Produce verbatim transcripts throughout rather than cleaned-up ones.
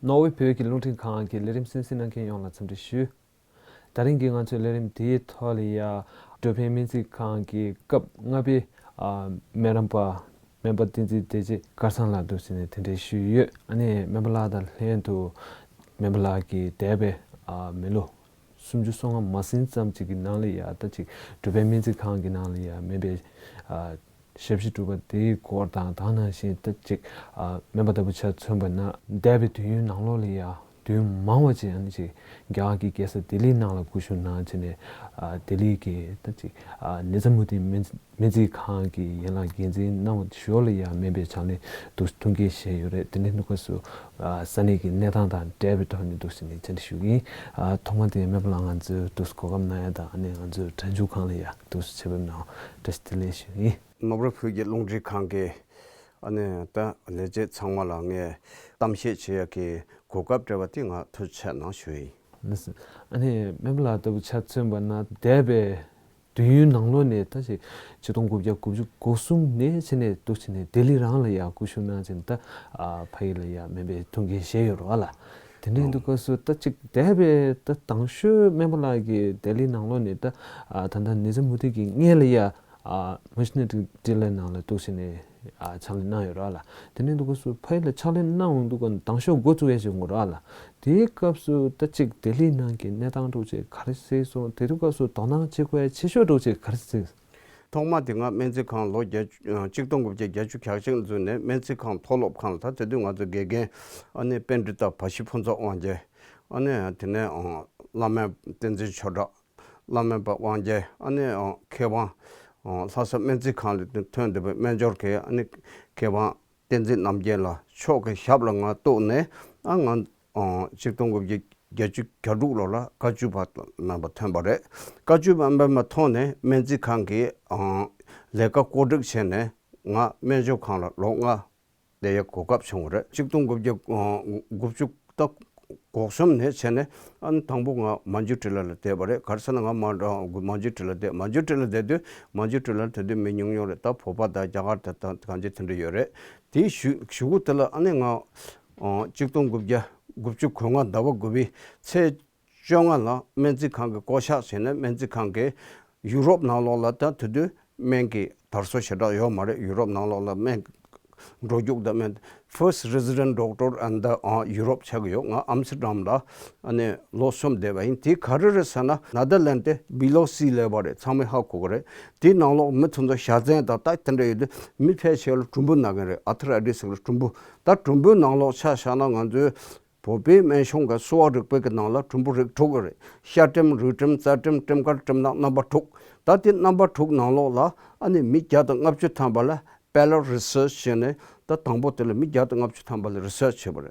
ནོར་ཝེ་བོད་ཀྱི་རླུང་འཕྲིན་ཁང་གི་ལས་རིམ་གསན་གཟིགས་གནང་མཁན་ཡོངས་ལ་འཚམས་འདྲི་ཞུ། ད་རིང་གི་ང་ཚོའི་ལས་རིམ་དེའི་ཐོག་ལ་ཡ། འགྲོ་ཕན་སྨན་རྩིས་ཁང་གི་སྐབས་ལྔ་པའི་ཨ་སྨན་རམས་པ་སྨན་པ་བསྟན་འཛིན་བདེ་སྐྱིད་དཀར་ཚང་ལགས་འདུག་ཟེར་ནས་གདན་འདྲེན་ཞུས་ཡོད། ཨ་ནི་སྨན་པ་ལགས་དང་ལྷན་དུ་སྨན་པ་ལགས་ཀྱིས་འདས་པའི་ཨ་མི་ལོ་སུམ་ཅུ་སོ་ལྔ་མ་ཟིན་ཙམ་ཅིག་གི་ནང་ལ་ཡ། ད་ཅིག་འགྲོ་ཕན་སྨན་རྩིས་ཁང་གི་ནང་ལ་ཡ་སྨན་པའི་ཨ་ཞབས་ཕྱི་སྒྲུབ་པ་དེའི་སྐོར་དང་། དེ་ནང་བཞིན་ད་ཅིག་ཨ་སྨན་པ་ལྟ་བུ་ཆ་མཚོན་པ་ན་འདས་པའི་དུས་ཡུན་ནང་ལོགས་ལ་ཡ་དུས་མང་བ་ཅིག་ཨ་ནི་ཅིག་རྒྱ་གར་གྱི་རྒྱལ་ས་ལྡི་ལིའི་ནང་ལ་སྐུ་བཞུགས་གནང་བྱས་ནས། ཨ་ལྡི་ལི་གི་ད་ཅིག་ཨ་ནེ་ཛ་མུ་དིན་སྨན་སྨན་རྩིས་ཁང་གི་ཡན་ལག་འགན་འཛིན་གནང་བ་ཞོར་ལ་ཡ་སྨན་པའི་ཕྱག་ལས་འདུག་ཐུགས་འགན་བཞེས་ཡོད་རེད། དེ་འདྲའི་སྐབས་སུ་ཨ་ས་གནས་ཀྱི་གནས་སྟངས་དང་འབྲེལ་བའི་ཐོག་ནས་འདུག་ཟེར་ནས་བཅར་འདྲི་ཞུ་གི་ཡིན། ཨ་ཐོག་མ་དེ་སྨན་པ་ལགས་ང་ཚོའི་འདུག་གོ་སྐབས་གནང་ཡ་དང་། ཨ་ནི་ང་ཚོའི་གྲྭ་རྒྱུན་ཁང་ལ་ཡ་འདུག་ཆེད་ཕེབས་གནང་བ་བཀྲ་ཤིས་བདེ་ལེགས་ཞུ་གི་ཡིན། ནོར་ཝེ་བོད་ཀྱི་རླུང་འཕྲིན་ཁང་གི་ཨ་ནི་ད་ལས་བྱེད་ཚང་མ་ལ་ངས་གཏམ་བཤད་བྱེད་ཡ་གི་གོ་སྐབས་སྤྲད་པ་དེ་ང་ཐུགས་རྗེ་ཆེ་གནང་ཞུ་ཡིན། ལགས་སོ། ཨ་ནི་སྨན་པ་ལགས་ལྟ་བུ་ཆ་མཚོན་པ་ན་འདས་པའི་དུས་ཡུན་ནང་ལོགས་ནས་ད་ཅིག་ཆིག་སྟོང་དགུ་བརྒྱ་དགུ་བཅུ་གོ་གསུམ་ནས་བྱས་ནས་འདུག་བྱས་ནས་ལྡི་ལི་རང་ལ་ཡ་སྐུ་བཞུགས་གནང་བྱས་ནས། ད་ཨ་ཕ་ཡུལ་ལ་ཡ་སྨན་པའི་ཐུགས་འགན་བཞེས་ཡོད་རེད་བ་ལ། དེ་འདྲའི་ཨང་། འདུག་སྐབས་སུ་ད་ཅིག་འདས་པའི་ད་དང་ཤོས་སྨན་པ་ལགས་ཀྱིས་ལྡི་ལི་ནང་ལོགས་ནས་ད་ཨ་ད་ལྟ་ནེ་ཛ་མུ་དི་གི་སྔོན་ལ་ཡ་ཨ་མི་ཤི་ནེ་རི་ཊི་ལའི་ནང་ལ་འདུག་བྱས་ནས་ཨ་ཕྱག་ལས་གནང་ཡོད་རེད་བ་ལ། དེ་འདྲའི་འདུག་སྐབས་སུ་ཕ་ཡུལ་ལ་ཕྱག་ལས་གནང་འོང་དུས་ཀ་དང་ཤོས་འགོ་བཙུགས་ཡ་ཞིག་ཡོང་གི་རེད་བ་ལ། དེའི་སྐབས་སུ་ད་ཅིག་ལྡི་ལི་ནང་གི་གནས་སྟངས་འདྲ་བོ་ཅིག་ག་རེ་གཟིགས་སོང་། དེ་དུས་སྐབས་སུ་དོ་སྣང་བྱེད་དགོས་ཡ་ཆེ་ཤོས་འདྲ་བོ་ཅིག་ག་རེ་གཟིགས། ཐོག་མ་དེ་སྔ་སྨན་རྩིས་ཁང་ལོ་བརྒྱད་ཅུ་ཆིག་སྟོང་དགུ་བརྒྱ་བརྒྱད་ཅུ་གྱ་གཅིག་འཛུལ་ནས་སྨན་རྩིས་ཁང་མཐོ་སློབ་ཁང་ལ། ད་དེ་དུས་ང་ཚོ་དགེ་རྒན་ཨ་ནི་པཎྜི་ཏ་བ་ཤི་ཕུན་ཚོགས་དབང་རྒྱལ། ཨ་ནི་དེ་ནས་ཨང་བླ་སྨན་བསྟན་འཛིན་ཆོས་གྲགས། བླ་སྨན་པ་དབང་རྒྱལ། ཨ་ནི་ཨང་མཁས་དབང་ཨང་ལྷ་ས་སྨན་རྩིས་ཁང་ལ་ཐོན་བསྡད་པའི་སྨན་སྦྱོར་མཁན་ཨ་ནི་མཁས་དབང་བསྟན་འཛིན་རྣམ་རྒྱལ་ལགས་མཆོག་གི་ཞབས་ལ་ང་གཏུགས་ནས། ཨ་ང་ཨང་ཆིག་སྟོང་དགུ་བརྒྱ་བརྒྱད་ཅུ་གྱ་དྲུག་ལོ་ལ་བཀའ་བཅུ་པ་སྨན་པ་ཐོན་པ་རེད། བཀའ་བཅུ་པ་སྨན་པ་ཐོན་ནས་སྨན་རྩིས་ཁང་གི་ཨང་ལས་ཀ་བཀོད་སྒྲིག་བྱས་ནས་ང་སྨན་ཞབས་ཁང་ལ་ལོ་ལྔ་བསྡད་ཡའི་གོ་སྐབས་བྱུང་བ་རེད། ཆིག་སྟོང་དགུ་བརྒྱ་དགུ་བཅུ་ད་གོ་གསུམ་ནས་བྱས་ནས་ཨ་ནི་དང་པོ་ང་མན་ཇུ་ཊི་ལ་ལ་བསྡད་པ་རེད། ག་རེ་ཟེར་ན་ང་མ་མན་ཇུ་ཊི་ལ་བསྡད། མན་ཇུ་ཊི་ལ་བསྡད་དུས་མན་ཇུ་ཊི་ལ་དེ་དུས་མི་ཉུང་ཉུང་རེད། ད་བོད་པ་དང་རྒྱ་གར་དང་གང་ཅི་དེ་འདྲ་ཡོད་རེད། དེའི་གཞུག་གཞུག་གུ་དེ་ལ་ཨ་ནི་ང་ཨང་ཆིག་སྟོང་དགུ་བརྒྱ་དགུ་བཅུ་གོ་ལྔ་ཟླ་བ་དགུ་པའི་ཚེས་བཅོ་ལྔ་ལ་སྨན་རྩིས་ཁང་གི་བསྐོ་གཞག་བྱས་ནས། སྨན་རྩིས་ཁང་གིས་ཡུ་རོབ་ནང་ལོགས་ལ་ད་དེ་དུས་སྨན་གྱི་དར་སྲོལ་ཞེ་དྲག་ཡོད་མ་རེད། ཡུ་རོབ་ནང་ལོགས་ལ་སྨན་འགྲོ་རྒྱུགས་དང་སྨན། First Resident Doctor and the ཨ་ཡུ་རོབ་ཆགས་ཀྱི་ཡོད། ང་ཨམ་སི་ཊར་ཌམ་ལ་ཨ་ནི་ལོ་གསུམ་བསྡད་པ་ཡིན། དེ་ག་རེ་རེད་ཟེར་ན་ནེ་དར་ལེན་ཌི་དེ་བྷི་ལོ་སི་ལབ་པ་རེད། ཚང་མས་ཧ་གོ་གི་རེད། དེའི་ནང་ལོགས་མི་དེ་ཚོ་བཞའ་ཚན་དང་ད་དེ་འདྲ་ཡོད་དུས་མི་ཕལ་ཆེ་བ་ལ་གྲུམ་བུ་ན་མཁན་རེད། ཨར་ཐ་རའི་ཊི་སི་ཟེར་གི་རེད། གྲུམ་བུ། ད་གྲུམ་བུའི་ནང་ལོགས་ཆ་བཞག་ན་ང་ཚོའི་བོད་པའི་སྨན་གཞུང་གི་གསོ་བ་རིག་པའི་གི་ནང་ལ་གྲུམ་བུ་རིགས་དྲུག་ཡོད་རེད། ཤ་གྲིམ། རུས་གྲིམ། རྩ་གྲིམ། གྲིམ་དཀར། གྲིམ་ནག་རྣམ་པ་དྲུག་ད་དེ་རྣམ་པ་དྲུག་ནང་ལོགས་ལ་ཨ་ནི་མི་བརྒྱ་དང་ལྔ་བཅུ་ཐམ་པ་ལ་པེ་ལེ་ཊི་རི་སར་ཆི་བྱས་ནས། ད་དང་པོ་དེ་ལ་མི་བརྒྱ་དང་ལྔ་བཅུ་ཐམ་པ་ལ་རི་སར་ཆི་བྱས་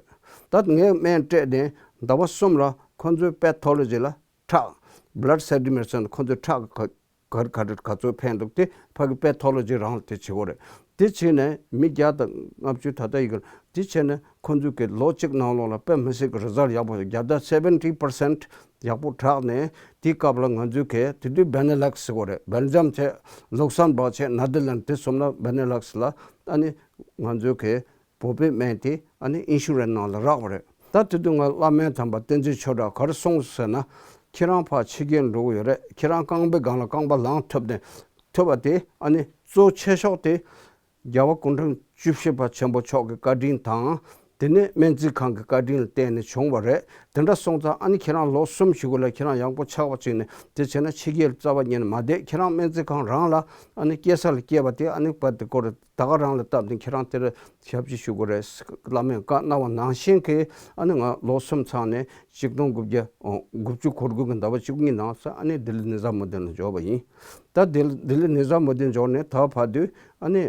པ་རེད། ད་ངས་སྨན་སྤྲད་ནས་ཟླ་བ་གསུམ་ལ་ཁོ་ཚོའི་པེ་ཐོ་ལོ་ཇི་ལ་ཁྲག Blood Sediment ཟེར་ནས་ཁོ་ཚོའི་ཁྲག་གི་ག་ག་རེ་ག་ཚོད་ཕན་འདུག་དེ་ཕ་གི་པེ་ཐོ་ལོ་ཇི་རང་ལ་དེ་བྱེད་དགོས་རེད། དེ་བྱས་ནས་མི་བརྒྱ་དང་ལྔ་བཅུ་ད་ལྟ་ཡི་གེ་དེ་བྱས་ནས་ཁོ་ཚོས་ཀྱི་ལོ་གཅིག་ནང་ལོགས་ལ་དཔེ་མི་སྲིད་ཀྱི་རི་ཛལ་ཡག་པོ་བརྒྱ་ཆ་སེ་བེན་ཊི་པར་སེན་ཊི་ཡག་པོ་དྲག་ནས། དེའི་སྐབས་ལ་ང་ཚོས་ཀྱི་དེ་དུས་བེ་ནེ་ལེག་སི་ཟེར་དགོས་རེད། སྦེལ་ཇམ་བྱས། ལུག་སམ་བྷག་བྱས། ནེ་དར་ལེན་ཌི་དེ་གསུམ་ལ་བེ་ནེ་ལེག་སི་ལ་ཨ་ནི་ང་ཚོས་ཀྱི་བོད་པའི་སྨན་དེ་ཨ་ནི་ཨིན་ཤུ་རན་སི་ནང་ལ་རག་པ་རེད། ད་དེ་དུས་ང་བླ་སྨན་དམ་པ་བསྟན་འཛིན་ཆོས་གྲགས་ག་རེ་གསུངས་ཟེར་ན། ཁྱེད་རང་ཕར་ཕྱི་རྒྱལ་འགྲོ་གི་ཡོད་རེད། ཁྱེད་རང་རྐང་པའི་སྒང་ལ་རྐང་པ་ལངས་ཐུབ་ནས་ཐུབ་པ་དེ་ཨ་ནི་གཙོ་ཆེ་ཤོས་དེ་རྒྱལ་བ་སྐུ་ཕྲེང་བཅུ་བཞི་པ་ཆེན་པོ་མཆོག་གི་བཀའ་དྲིན་དང་། དེ་ནས་སྨན་རྩིས་ཁང་གི་བཀའ་དྲིན་ལ་བརྟེན་ནས་བྱུང་བ་རེད། དེ་འདྲ་སོང་ཙང་ཨ་ནི་ཁྱེད་རང་ལོ་གསུམ་ཞིག་གུ་ལ་ཁྱེད་རང་ཡག་པོ་ཆགས་པ་བྱས་ནས་དེ་བྱས་ན་ཕྱི་རྒྱལ་རྩ་བ་ཉིད་ནས་མ་བསྡད། ཁྱེད་རང་སྨན་རྩིས་ཁང་རང་ལ་ཨ་ནི་སྐྱེས་ས་ལ་སྐྱེས་པ་དེ་ཨ་ནི་པ་དེ་སྐོར་ད་ག་རང་ལ་བཏབ་ནས་ཁྱེད་རང་དེར་ཞབས་ཕྱི་ཞུ་དགོས་རེད། བླ་མས་བཀའ་གནང་བ་ནང་བཞིན་གྱི་ཨ་ནི་ང་ལོ་གསུམ་ཚང་ནས་ཆིག་སྟོང་དགུ་བརྒྱ་དགུ་བཅུ་གོ་དགུ་གི་ཟླ་བ་བཅུ་གཉིས་ནང་ས་ཨ་ནི་ལྡི་ལི་ནི་ཛ་མུ་དིན་ལ་འབྱོར་བ་ཡིན། ད་ལྡི་ལི་ལྡི་ལི་ནི་ཛ་མུ་དིན་འབྱོར་ནས་ད་བར་དུ་ཨ་ནི་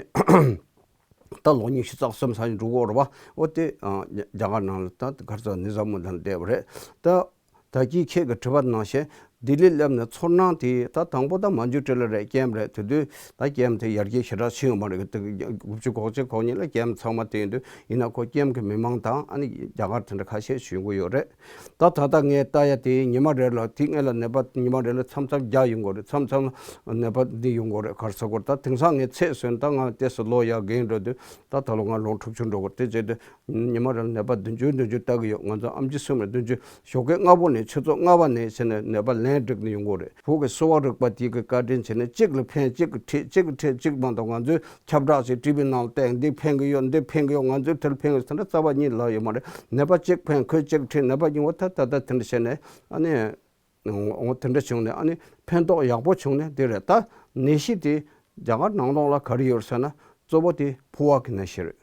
ད་ལོ་ཉི་ཤུ་རྩ་གསུམ་ས་ཡིན་འགྲོ་གི་ཡོད་རེད་པ། འོ་དེ་རྒྱ་གར་ནང་ལ་ད་ག་རེ་ཟེར་ནི་ཛ་མུ་དིན་ལ་བསྡད་པ་རེད། ད་ད་གིན་ཁྱེད་ཀྱིས་དྲི་བ་ནང་བཞིན་ ལྡི་ལི་སླེབས་ནས་ཚོར་སྣང་དེ་ད་དང་པོ་ད་མ་འཇུ་ཀྲི་ལ་རེད། ཀེམ་རེད། དེ་དུས་ད་ཀེམ་དེ་ཡར་རྒྱས་ཞེ་དྲག་ཕྱིན་ཡོད་མ་རེད། དགུ་བཅུ་གོ་གཅིག་གོ་གཉིས་ལ་ཀེམ་ཚང་མ་དེ་ཡིན་དུས། ཡིན་ན་ཁོ་ཀེམ་གྱི་མི་མང་དང་ཨ་ནི་རྒྱ་གར་དེ་འདྲ་ཁ་ཤས་ཤིག་ཡོང་གི་ཡོད་རེད། ད་ད་ལྟ་ངས་ལྟ་ཡ་དེ་ཉི་མ་རེ་ལ་དེ་སྔོན་ལ་ནད་པ་ཉི་མ་རེ་ལ་མཚམས་མཚམས་བརྒྱ་ཡོང་གི་རེད། མཚམས་མཚམས་ནད་པ་འདི་ཡོང་གི་རེད། ག་རེ་ཟེར་དགོས་རེད། ད་དེང་སང་ངས་ཚེས་སོན་ད་ང་ཏོག་ཙམ་ལོ་ཡར་རྒན་འགྲོ་དུས་ད་ད་ལོ་ང་ལོ་དྲུག་ཅུ་འགྲོ་གི་རེད། དེ་བྱས་དུས་ཉི་མ་རེ་ལ་ནད་པ་བདུན་ཅུ་བདུན་ཅུ་ལྟ་གི་ཡོད། ང་ཚོ་ཨེམ་ཆི་གསུམ་རེ་བདུན་ཅུ། ཞོགས་ཀའི་སྔ་པོ་ནས་ཆུ་ཚོད་ལྔ་པ་ནས་བྱས་ནས་ནད་པ་ལན་བསྒྲིགས་ནས་ཡོང་གི་རེད། བོད་ཀྱི་གསོ་བ་རིག་པ་དེ་གི་བཀའ་དྲིན་བྱས་ནས་གཅིག་ལ་ཕན་གཅིག་གིས་ཁྲིད། གཅིག་གིས་ཁྲིད་གཅིག་མ་གཏོགས། ང་ཚོས་ཁྱབ་བསྒྲགས་བྱས་ཊི་ཝི་ནང་ལ་བཏང་། འདི་ཕན་གི་ཡོད། འདི་ཕན་གི་ཡོད། ང་ཚོས་དེ་ལ་ཕན་གི་ཡོད་ཟེར་ན་རྩ་བ་ཉིད་ལ་ཡོད་མ་རེད། ནད་པ་གཅིག་ཕན། ཁོས་གཅིག་ཁྲིད། ནད་པ་གཉིས་པོ་ད་ད་ད་དེ་འདྲ་བྱས་ནས་ཨ་ནི། འོ་དེ་འདྲ་བྱུང་ནས་ཨ་ནི་ཕན་ཐོགས་ཡག་པོ་བྱུང་ནས་དེ་རེད། ད་ནད་གཞི་དེ་རྒྱ་གར་ནང་ལོགས་ལ་ག་རེ་ཡོད་ཟེར་ན། གཙོ་བོ་དེ་ཕོ་བ་གི་ནད་གཞི་རེད།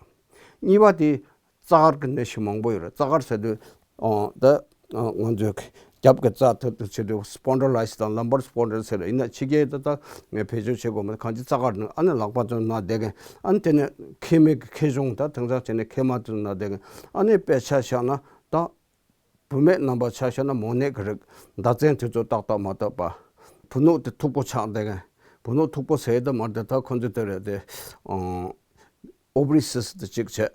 གཉིས་པ་དེ་རྩ་དཀར་གྱི་ནད་གཞི་མང་པོ་ཡོད་རེད། རྩ་དཀར་ཟེར་དུས་ཨོ་ད་ང་ཚོའི་རྒྱབ་ཀྱི་རྩ་དེ་དེ་ཆེ་དུས་སྤོན་ཌི་ལའི་ཊི་སི་དང་ལམ་བར་སྤོན་ཌི་ལའི་ཊི་སི་ཟེར་རེད། ཡིན་ན་ཕྱི་རྒྱལ་ད་ད་ངས་བེད་སྤྱོད་བྱེད་དགོས་མ་རེད། གང་ཅི་རྩ་དཀར་ནད། ཨ་ནི་ལག་པ་ཚོ་ན་བསྡད་མཁན། ཨ་ནི་དེ་ནས་མཁལ་མའི་གི་མཁལ་གཞུང་ད་དེང་སང་བྱས་ནས་མཁལ་མ་ཚོ་ན་བསྡད་མཁན། ཨ་ནི་དཔེ་ཆ་བཞག་ན་ད། བུད་མེད་རྣམ་པ་ཆ་བཞག་ན་མོ་ནད་ཀྱི་རིགས། ཟླ་མཚན་དུས་ཚོད་ཏག་ཏག་མ་བཏབ་པ། བུ་སྣོད་དེ་མཐུག་པོ་ཆགས་བསྡད་མཁན། བུ་སྣོད་མཐུག་པོ་ཟེར་ཡ་དེ་མ་རེད། ད་ཁོ་ཚོ་དེ་རེད་དེ། ཨོ་བ་རི་སིསཊ་དེ་གཅིག་བྱས།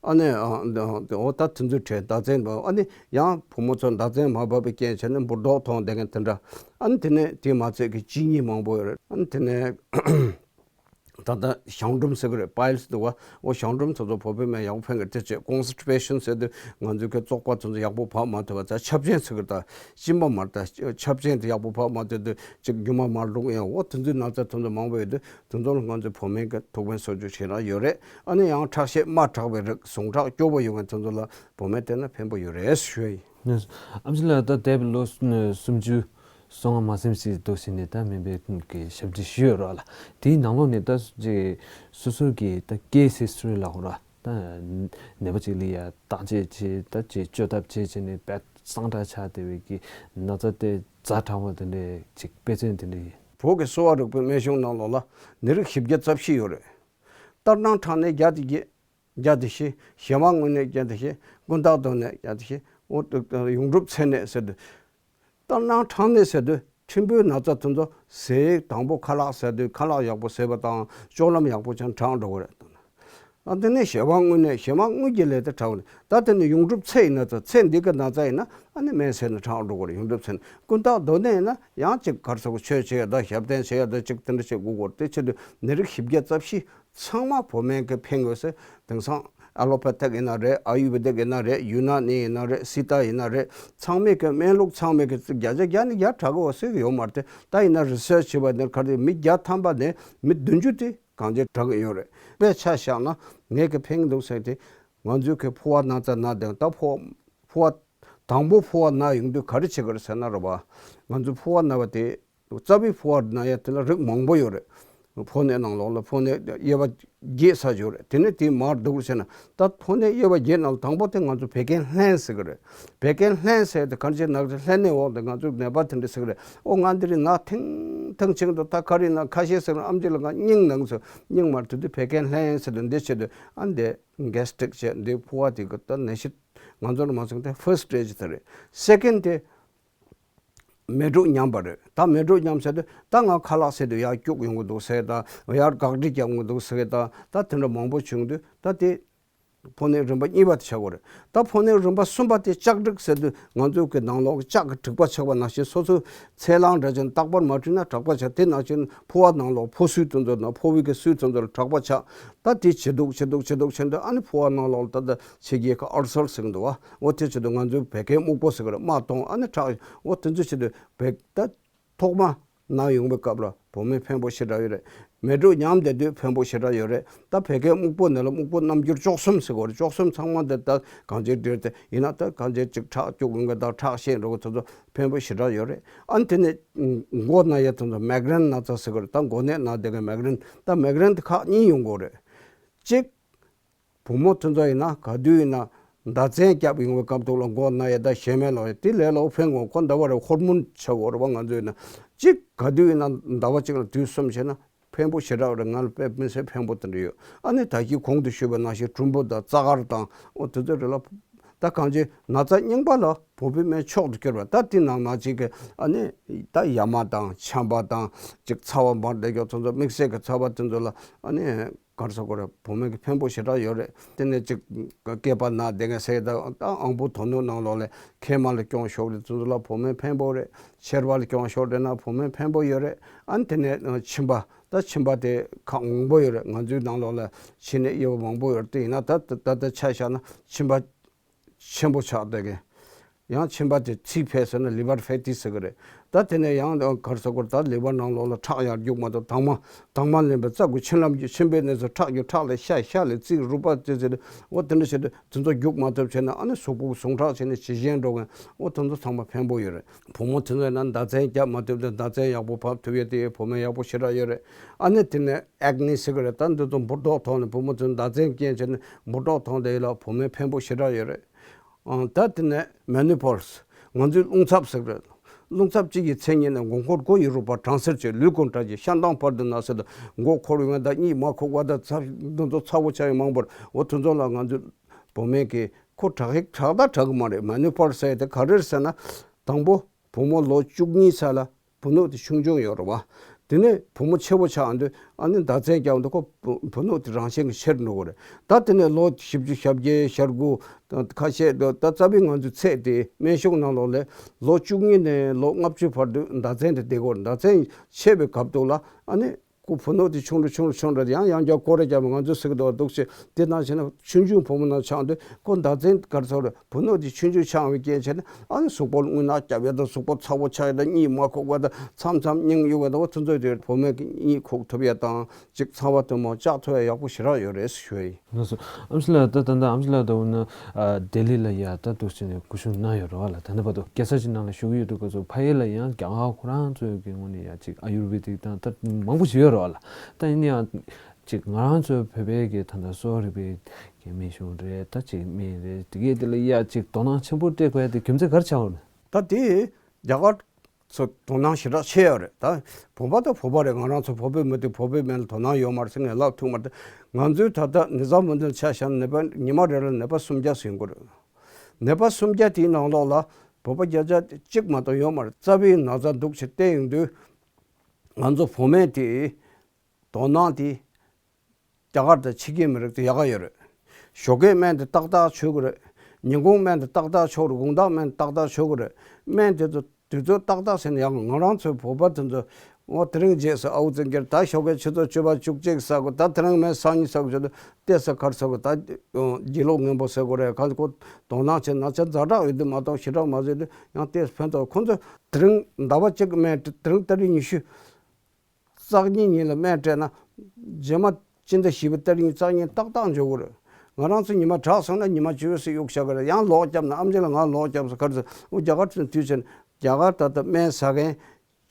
ཨ་ནི་ཨ་འོ་ད་དེ་ཚོའི་གྲས་ཟླ་མཚན་པ། ཨ་ནི་ཡང་བུ་མོ་ཚོ་ཟླ་མཚན་མ་བབས་པའི་རྐྱེན་བྱས་ནས་འབུར་རྡོག་མཐོང་བསྡད་མཁན་དེ་འདྲ། ཨ་ནི་དེ་ནས་དེ་མ་ཚད་ཀྱི་གཅིན་སྙི་མང་པོ་ཡོད་རེད། ཨ་ནི་དེ་ནས། ད་ལྟ་གཞང་འབྲུམ་ཟེར་གི་རེད། པའིལ་སི་འདུག་བ། འོ་གཞང་འབྲུམ་དེ་ཚོ་བོད་པའི་སྨན་ཡག་པོ་ཕན་གི་རེད། དེ་བྱས་ཀོན་སི་ཊི་པེ་ཤན་ཟེར་དུས་ང་ཚོའི་གི་བཙོག་པ་དེ་ཚོ་ཡག་པོ་བབས་མ་ཐུབ་པ། ད་ཆབ་ཆེན་ཟེར་གི་རེད། ད་གཅིན་པ་མར་ད་ཆབ་ཆེན་དེ་ཡག་པོ་བབས་མ་ཐུབ་དུས་ཅིག་རྒྱུ་མ་མར་ལོག་ཡང་འོ་དེ་ཚོའི་ན་ཚ་དེ་ཚོ་མང་པོ་ཡོད་དུས། དེ་ཚོ་ལ་ང་ཚོའི་བོད་སྨན་གི་ཐུགས་ཕན་གསོ་རྒྱུ་ཞེ་དྲག་ཡོད་རེད། ཨ་ནི་ཡང་ཁྲག་ཤེད་དམའ་དྲགས་པའི་རིགས། ཟུངས་ཁྲག་སྐྱོ་པོ་ཡོད་མཁན་དེ་ཚོ་ལ་བོད་སྨན་བསྟེན་ན་ཕན་པོ་ཡོད་རེད་ཞུ་ཡ་ཡིན། ཨམ་ཆི་ལགས། ད་འདས་པའི་ལོ་སུམ་ཅུ་སོ་ལྔ་མ་ཟིན་ཞིག་འདུག་ཟིན་ནས་ད་སྨན་པའི་གི་ཞབས་ཕྱི་ཞུས་ཡོད་ར་ལ། དེའི་ནང་ལོགས་ནས་ད་ཅིག་སོ་སོ་གི་ད་ཀེ་སི་ཧི་སི་ཊོ་རི་ལབ་དགོས་ར། ད་ནད་པ་ཅིག་ལ་ཡ་བརྟག་དཔྱད་བྱས། ད་ཅིག་བཅོས་ཐབས་བྱས་བྱས་ནས་དཔེ་གཙང་དྲགས་ཆགས་བསྡད་པའི་གི་ན་ཚ་དེ་ཛ་དྲག་པ་དེ་འདྲའི་ཅིག་དཔེ་མཚོན་དེ་འདྲ་ཡིན། བོད་ཀྱི་གསོ་བ་རིག་པའི་སྨན་གཞུང་ནང་ལོགས་ལ་ནད་རིགས་བཞི་བརྒྱ་རྩ་བཞི་ཡོད་རེད། ལྟར་སྣང་ཁྲག་ནད་བརྒྱ་དེ་བརྒྱད། བརྒྱ་དེ་བཞི། གཞན་དབང་དངོས་གནས་བརྒྱ་དེ་བཞི། ཀུན་བརྟགས་གདོན་གནས་བརྒྱ་དེ་བཞི། འོ་ཡོངས་གྲུབ་ཚེ་གནས་ཟེར་དུས། ལྟར་སྣང་ཁྲག་ནད་ཟེར་དུས་ཕྲན་བུའི་ན་ཚ་དེ་ཚོ་ཟས། དང་པོ་ཁ་ལག་ཟ་དུས་ཁ་ལག་ཡག་པོ་ཟས་པ་དང་སྤྱོད་ལམ་ཡག་པོ་བྱས་ན་དྲག་འགྲོ་གི་རེད། ཨ་དེ་ནས་གཞན་དབང་དངོས་གནས། གཞན་དབང་དངོས་ཀྱི་ལས་དེ་དྲག་གི་རེད། ད་དེ་ནས་ཡོངས་གྲུབ་ཚེ་ཡི་ན་ཚ། ཚེ་འདི་གི་ན་ཚ་ཡིན་ན་ཨ་ནི་སྨན་ཟས་ན་དྲག་འགྲོ་གི་རེད། ཡོངས་གྲུབ་ཚེ་ནས། ཀུན་བརྟགས་གདོན་གནས་ཡིན་ན་ཡང་ཅིག་ག་རེ་ཟེར་དགོས། ཆོས་བྱེད་ཡ་ད་ཞབས་བརྟན་བྱེད་ཡ་ད་ཅིག་དེ་འདྲ་བྱེད་དགོས་གི་རེད། དེ་བྱེད་དུས་ནད་རིགས་བཞི་བརྒྱ་རྩ་བཞི་ཚང་མ་བོད་སྨན་གྱིས་ཕན་དགོས་ཟེར། དེང་སང་ཨ་ལོ་པ་ཐིག་ཡིན་ན་རེད། ཨ་ཡུར་བེ་དིག་ཡིན་ན་རེད། ཡུ་ན་ནི་ཡིན་ན་རེད། སི་ཏཱ་ཡིན་ན་རེད། ཚང་མས་ཀྱི་སྨན་ལུགས་ཚང་མས་ཀྱི་བརྒྱ་ཆ་བརྒྱ་ནས་བརྒྱ་དྲག་གི་ཡོད་ཟེར་གྱི་ཡོད་མ་རེད་དེ། ད་ཡིན་ན་རི་སར་ཆི་བྱས་པ་ནི་ག་རེ། མི་བརྒྱ་ཐམ་པ་ནས་མི་བདུན་ཅུ་དེ་གང་ཅི་དྲག་གི་ཡོད་རེད། དཔེ་ཆ་བཞག་ན་ངས་ཀྱི་ཕན་གྱི་འདུག་ཟེར་དེ། ང་ཚོའི་ཀྱི་ཕོ་བ་ན་ཚ་ན་དེ། ད་ཕོ་ཕོ་བ་དང་པོ་ཕོ་བ་ན་ཡོང་དུས་ག་རེ་བྱེད་ཀྱི་རེད་ཟེར་ན་རེད་པ། ང་ཚོའི་ཕོ་བ་ན་བ་དེ། རྩ་བའི་ཕོ་བ་ན་ཡ་དེ་ལ་རིགས་མང་པོ་ཡོད་རེད། ཕོ་ནད་ནང་ལོགས་ལ་ཕོ་ནད་དབྱེ་བ་བརྒྱད་ས་ཡོད་རེད། དེ་ནས་དེའི་མར་འདུག་ཟེར་ན། ད་ཕོ་ནད་དབྱེ་བ་བརྒྱད་ནང་དང་པོ་དེ་ང་ཚོ་བད་ཀན་ལྷན་ཟེར་གི་རེད། བད་ཀན་ལྷན་ཟེར་དེ་གང་ཅི་ན་ཚ་ལྷན་ནད་འོག་དེ་ང་ཚོ་ནད་པ་དེ་འདྲ་ཟེར་གི་རེད། ཨོ་ང་འདི་རིང་ན་ཐིང་ཐིང་ཆིང་འདུག་ད་ག་རེ་ན་ཁ་ཤས་ཟེར་ན་ཨམ་ཆི་ལ་ང་སྙིང་ནང་ཚོ་སྙིང་མར་དེ་དུས་བད་ཀན་ལྷན་ཟེར་དུས་འདི་བྱེད་དུས་ཨ་འདི་གེ་སི་ཊི་རིག་བྱས་འདི་ཕོ་བ་དེ་གི་ད་ནད་གཞི་ང་ཚོ་ལ་མ་སོང་དེ་ཕར་སི་ཊི་སི་ཊེ་ཇི་དེ་རེད། སེ་ཀེན་ཌི་དེ། མེ་དྲོད་ཉམས་པ་རེད། ད་མེ་དྲོད་ཉམས་ཟེར་དུས་ད་ང་ཁ་ལག་ཟས་དུས་ཡར་སྐྱུག་ཡོང་གི་འདུག་ཟེར་དང་། ཡར་གག་དྲི་རྒྱག་ཡོང་གི་འདུག་ཟེར་དང་། ད་དེ་འདྲ་མང་པོ་བྱུང་དུས་ད་དེ་ཕོ་ནད་རིམ་པ་གཉིས་པ་དེ་ཆགས་ཀྱི་རེད། ད་ཕོ་ནད་རིམ་པ་གསུམ་པ་དེ་ལྕགས་དྲེག་ཟེར་དུས་ང་ཚོའི་གི་ནང་ལོགས་ལྕགས་ཀྱི་དྲེག་པ་ཆགས་པ་ནང་བཞིན་སོ་སོའི་ཚལ་སླང་འདྲ་ཅན་རྟག་པར་མ་བཀྲུས་ན་དྲེག་པ་ཆགས། དེ་ནང་བཞིན་ཕོ་བ་ནང་ལོགས་ཕོ་སོའི་དོན་དུ་ན་ཕོ་བའི་གི་སོའི་དོན་དུ་དྲེག་པ་ཆགས། ད་དེ་ཇེ་སྡུག་ཇེ་སྡུག་ཇེ་སྡུག་ཕྱིན་དུས་ཨ་ནི་ཕོ་བ་ནང་ལོགས་ལ་ད་ད་ཕྱི་རྒྱལ་ཁ་ཨལ་སར་ཟེར་གི་འདུག་བ། འོ་དེ་བྱེད་དུས་ང་ཚོའི་བད་ཀན་སྨུག་པོ་ཟེར་གི་རེད། རྨ་སྟོང་ཨ་ནི་ཁྲག་འོ་དེ་ཚོ་བྱེད་དུས་བད་ད་ཐོག་མ་ན་ཡོང་བའི་སྐབས་ལ་བོད་སྨན་ཕན་པོ་ཞེ་དྲག་ཡོད་རེད། མེ་དྲོད་ཉམས་བསྡད་དུས་ཕན་པོ་ཞེ་དྲག་ཡོད་རེད། ད་བད་ཀན་སྨུག་པོ་ནད་ལ་སྨུག་པོ་རྣམ་འགྱུར་བཅུ་གསུམ་ཟེར་གི་རེད། བཅུ་གསུམ་ཚང་མ་འདི་ད་གང་ཅིའི་འདྲ་དེ་ཡིན་ན་ད་གང་ཅིའི་ཅིག་ཁྲག་སྐྱུག་ཡོང་གི་དང་ཁྲག་ཤེད་འགྲོ་གི་དེ་ཚོ་ཕན་པོ་ཞེ་དྲག་ཡོད་རེད། ཨ་ནི་དེ་ནས་མགོ་ན་ཡ་དེ་ཚོ་མའི་གི་རེན་ན་ཚ་ཟེར་གི་རེད། ད་མགོ་ནད་ན་བསྡད་མཁན་མའི་གི་རེན། ད་མའི་གི་རེན་དེ་ཁག་གཉིས་ཡོང་གི་རེད། གཅིག་བུ་མོ་དེ་ཚོ་ཡིན་ན་ག་དུས་ཡིན་ན་ཟླ་མཚན་རྒྱབ་ཡོང་བའི་སྐབས་ཐོག་ལ་མགོ་ན་ཡ་ད་ཞེ་མེད་ལོ་ཡ་དེ་ལས་ལོ་ཕན་གོ་ཁོ་ཟླ་བ་རེ་ཧོར་མོན་ཆགས་འོ་རེ་བ་ང་ཚོ་ཡིན་ན་གཅིག་ག་དུས་ཡིན་ན་ཟླ་བ་གཅིག་ལ་དུས་གསུམ་བྱས་ན་ཕན་པོ་ཞེ་དྲག་རེད། ང་ལ་དཔེ་མི་སྲིད་ཕན་པོ་དེ་འདྲ་ཡོད། ཨ་ནི་ད་གིན་གོང་དུ་ཞུས་པ་ནང་བཞིན་གྲུམ་བུ་དང་རྩ་དཀར་དང་འོ་དེ་ཚོ་རེ་ལ་ ད་གང་ཅི་ན་ཚ་རྙིང་པ་ལ་བོད་པའི་སྨན་མཆོག་ཏུ་གྱུར་པ། ད་དེ་ནང་ན་ཅིག་གི་ཨ་ནི་ད་ཡ་མ་དང་ཆམ་པ་དང་ཅིག་ཚ་བ་འབར་བསྡད་ཀྱོག་དེ་ཚོ་དམིགས་བསལ་གྱི་ཚ་བ་དེ་ཚོ་ལ་ཨ་ནི་གར་ས་གོ་རེ་བོད་སྨན་གྱི་ཕན་པོ་ཞེ་དྲག་ཡོད་རེད། དེ་ནས་ཅིག་སྐེད་པ་ན་བསྡད་མཁན་ཟེར་ད་ཨང་བུ་དོ་ནུ་ནང་ལོགས་ལ་མཁལ་མ་ལ་སྐྱོན་ཤོར་རེད། དེ་ཚོ་ལ་བོད་སྨན་ཕན་པོ་རེད། མཆེར་པ་ལ་སྐྱོན་ཤོར་རེད་ན་བོད་སྨན་ཕན་པོ་ཡོད་རེད། ཨ་ནི་དེ་ནས་མཆིན་པ། ད་མཆིན་པ་དེ་ཁག་མང་པོ་ཡོད་རེད། ང་ཚོའི་ནང་ལོགས་ལ་མཆིན་ནད་ཡོད་པ་མང་པོ་ཡོད་རེད། དེ་ཡིན་ན་ད་ད་ད་ཆ་བཞག་ན་མཆིན་པ་ཆེན་པོ་ཆགས་བསྡད་མཁན། ཡང་མཆིན་པ་དེ་ཚིག་ཕེ་ཟེར་ན་ལི་ཝར་ཕེ་ཏི་ཟེར་གི་རེད། ད་དེ་ནས་ཡང་གར་ས་གོ་རེ་ད་ལི་ཝར་ནང་ལོགས་ལ་ཁྲག་ཡར་རྒྱུག་མ་ཐུབ། དྭངས་མ་དྭངས་མ་ལེན་པའི་རྩ་དགུ་མཆིན་ལམ་རྒྱུད་མཆིན་པའི་གནས་སུ་ཁྲག་རྒྱུ་ཁྲག་ལས་ཤ་ཤ་ལས་རྩིས་རུས་པ་དེ་ཟེར་འོ་དེ་འདྲ་བྱས་ཏེ་དེ་ཚོ་རྒྱུག་མ་ཐུབ་བྱས་ན་ཨ་ནི་གཟུགས་པོ་ཟུངས་ཁྲག་བྱས་ནས་ཇེ་ཞན་འགྲོ་མཁན་འོ་དེ་ཚོ་ཚང་མ་ཕན་པོ་ཡོད་རེད། བུ་མོ་དེ་ཚོ་ཡིན་ན་མདའ་ཚན་རྒྱག་མ་ཐུབ་དུས་མདའ་ཚན་ཡག་པོ་ཕབ་ཐུབ་ཡས་དེ་བུ་མོ་ཡག་པོ་ཞེ་དྲག་ཡོད་རེད། ཨ་ནི་དེ་ནས་ཨེག་ནི་ཟེར་གི་རེད། ད་འདི་ཚོ་འབུར་ཏོག་ཐོག་ནས་བུ་མོ་ཚོས་མདའ་ཚན་རྐྱེན་བྱས་ནས་འབུར་ཏོག་ཐོག་དེ་ཡིན་ལ་བུ་མོའི་ཕན་པོ་ཞེ་དྲག་ཡོད་རེད། ཨང་ད་དེ་ནས་མེ་ནི་པོལ་སི། ང་ཚོའི་རླུང་ཚབ་ཟེར་གི་རེད། རླུང་ཚབ་གཅིག་གི་མཚན་ཉིད་ནི་མགོ་འཁོར་སྒོ་ཡི་རུས་པ་གྲང་སེར་བྱེད། ལུས་ཀུན་བཀྲ་ཤིས་ཤ་མདངས་བར་དུ་ན་ཟེར་དུ་མགོ་འཁོར་ཡོང་ད་གཉིད་མ་ཁུག་པ་ད་ཚ་འདི་ཚོ་ཚ་བོ་ཆགས་ཡོད་མང་པོར་འོ་དེ་ཚོ་ལ་ང་ཚོའི་བུ་མོས་ཀྱི་ཁོ་དྲག་ཡིག་དྲག་ད་དྲག་གི་མ་རེད། མེ་ནི་པོལ་སི་ཟེར་དེ་ག་རེ་རེད་ཟེར་ན་དང་པོ། བུ་མོ་ལོ་བཅུ་གཉིས་ཚར་ལ་བུ་ནུ་དེ་ཆུང་ཆུང་ཡོད་རེད་བ། དེ་ནས་བུ་མོ་ཆེ་བོ་ཆགས་འདུག་ཨ་ནི་མདའ་ཚན་རྒྱག་འདུག་ཁོ་བུ་བུ་ནུ་དེ་རང་བཞིན་གྱིས་ཆེར་འགྲོ་གི་རེད། ད་དེ་ནས་ལོ་བཞི་བཅུ་ཞེ་བརྒྱད་ཞེ་དགུ་ཁ་ཤས་ད་རྩ་བའི་ང་ཚོའི་ཚད་དེ་སྨན་གཞུང་ནང་ལོགས་ལས་ལོ་བཅུ་གཉིས་ནས་ལོ་ལྔ་བཅུ་བར་དུ་མདའ་ཚན་དེ་བསྡད་ཀྱི་ཡོད་རེད། མདའ་ཚན་ཆད་པའི་སྐབས་དུས་ལ་ཨ་ནི། ཁོ་བུ་ནུ་དེ་ཆུང་རུ་ཆུང་རུ་ཆུང་རུ་ཡང་ཡང་བསྐྱར་སྐོར་ར་བརྒྱབ་པ་ང་ཚོས་ཟེར་གི་འདུག་བ་འདུག་ཅེས་དེ་ནང་བཞིན་ཆུང་ཆུང་བུ་མོ་ནང་ཆགས་འདུག་ཁོ་མདའ་ཚན་གར་ཚོར་བུ་ནུ་དེ་ཆུང་ཆུང་ཆགས་པའི་རྐྱེན་བྱས་ནས་ཨ་ནི་གཟུགས་པོ་རྔུལ་ནག་བརྒྱབ་ཡ་དང་གཟུགས་པོ་ཚ་བོ་ཆགས་ཡ་དང་གཉིད་མ་ཁུག་པ་དང་མཚམས་མཚམས་སྙིང་གཡུག་པ་དང་འོ་དེ་ཚོ་དེ་བུ་མོས་ཀྱི་གཉིད་ཁུག་ཐུབ་ཡ་དང་ཅིག་ཚ་བ་དེ་མོ་བཅག་ཐུབ་ཡ་ཡག་པོ་ཞེ་དྲག་ཡོད་རེད་ཞུ་ཡ་ཡིན། ལགས་སོ། ཨམ་ཆི་ལགས་ད་ད་ལྟ་ཨམ་ཆི་ལགས་ད་འོ་ན་ཨ་ལྡི་ལི་ལ་ཡ་ད་འདུག་ཅེས་ནས་སྐུ་གཞུང་གནང་ཡོད་རེད་བ་ལ། ད་ལྟ་བར་དུ་རྒྱལ་ས་ཅིག་ནང་ལ་བཞུགས་ཡོད་དུས་སྐབས་སུ་ཕ་ཡུལ་ལ་ཡང་རྒྱ་གར་ཁོ་རང་ཚོའི་གི་ངོས་ནས་ཡ་ཅིག་ཨ་ཡུར་བེ་དིག་དང་ད་མང་པོ་ཞིག་ཡོད་རེད་བ་ལ། ད་ཡིན་ན་ཡང་ཅིག་ང་རང་ཚོའི་བོད་པའི་གི་ད་ལྟ་གསོ་བ་རིག་པའི་གི་སྨན་གཞུང་རེད། ད་ཅིག་སྨན་རེད། དེ་གས་དེ་ལ་ཡ་ཅིག་དོ་སྣང་ཆེན་པོ་སྤྲད་དགོས་ཡ་དེ་རྒྱུ་མཚན་ག་རེ་ཆགས་ཡོད་ན། ད་དེ་རྒྱ་གར་ཚོ་དོ་སྣང་ཞེ་དྲག་ཆེ་ཡོད་རེད། ད་བོད་པ་དང་བོད་པ་རེད། ང་རང་ཚོ་བོད་པའི་མི་དེ་བོད་པའི་སྨན་ལ་དོ་སྣང་ཡོད་མ་རེད་ཟེར་ངས་ལབ་ཐུབ་མ་རེད། ང་ཚོའི་ད་ལྟ་ནི་ཟ་མོ་འདི་ཆ་བཞག་ན་ནད་པ་ཉི་མ་རེ་ལ་ནད་པ་སུམ་བརྒྱ་ཟིན་གྱི་རེད། ནད་པ་སུམ་བརྒྱ་དེའི་ནང་ལོགས་ལ་བོད་པ་བརྒྱ་ཆ་གཅིག་མ་གཏོགས་ཡོད་མ་རེད། རྩ་བའི་ན་ཚ་འདུག་ཅེས་བལྟས་ཡོང་དུས་ང་ཚོ་བོད་སྨན་དེ་དོ་སྣང་དེ་རྒྱ་གར་དང་ཕྱི་རྒྱལ་མི་རིགས་དེ་ཡག་ག་ཡོད་རེད། ཞོགས་ཀས་སྨན་དེ་ཏག་ཏག་མཆོད་གི་རེད། ཉིན་གུང་སྨན་དེ་ཏག་ཏག་མཆོད་རེད། དགོང་དག་སྨན་ཏག་ཏག་མཆོད་གི་རེད། སྨན་དེ་ཚོ་དུས་ཚོད་ཏག་ཏག་ཟེར་ན་ཡག་གི། ང་རང་ཚོའི་བོད་པ་དེ་ཚོ་འོ་དེ་རིང་རྗེས་སུ་ཨའུ་ཙི་གེར་ད་ཞོགས་ཀས་ཆུ་ཚོད་བཅུ་པ་བཅུ་གཅིག་ཟ་དགོས། ད་དེ་རིང་སྨན་སང་ཉིན་ཟ་དགོས་ཆུ་ཚོད་ཏེ་ས་ཁར་ཟ་དགོས། ད་སྒྱིད་ལུག་ངན་པོ་ཟ་དགོས་རེད། ག་ཚོད་དོ་སྣང་བྱེད་ན་ཆ་ཛ་དྲག་ཡོད་དུས་མ་གཏོགས་ཞེ་དྲག་མ་ཟོས་དུས་ཡང་ཏེ་ཕན་ཐོགས། ཁོ་ཚོ་དེ་རིང་ཟླ་བ་གཅིག་གི་སྨན་དེ་རིང་ཏ་རིག་ཉི་ཤུ། སང་ཉིན་ཉིན་ལ་སྨན་སྤྲད་ན། རྗེས་མ་སྤྱི་ཟླ་བཞི་པའི་ཏ་རིག་གཉིས་སང་ཉིན་ཏག་ཏག་འཇོག་གི་རེད། ང་རང་ཚོ་ཉི་མ་དྲག་སོང་ན་ཉི་མ་བཅུ་པ་ཟིག་གཡུག་བཞག་གི་རེད། ཡང་ལོག་བརྒྱབ་ན་ཨམ་ཆི་ལ་ང་ལོག་བརྒྱབ་སོང་ག་རེ་ཟེར། འོ་རྒྱ་གར་ཚོ་དུས་ཆེན་རྒྱ་གར་ད་ལྟ་སྨན་ཟ་མཁན་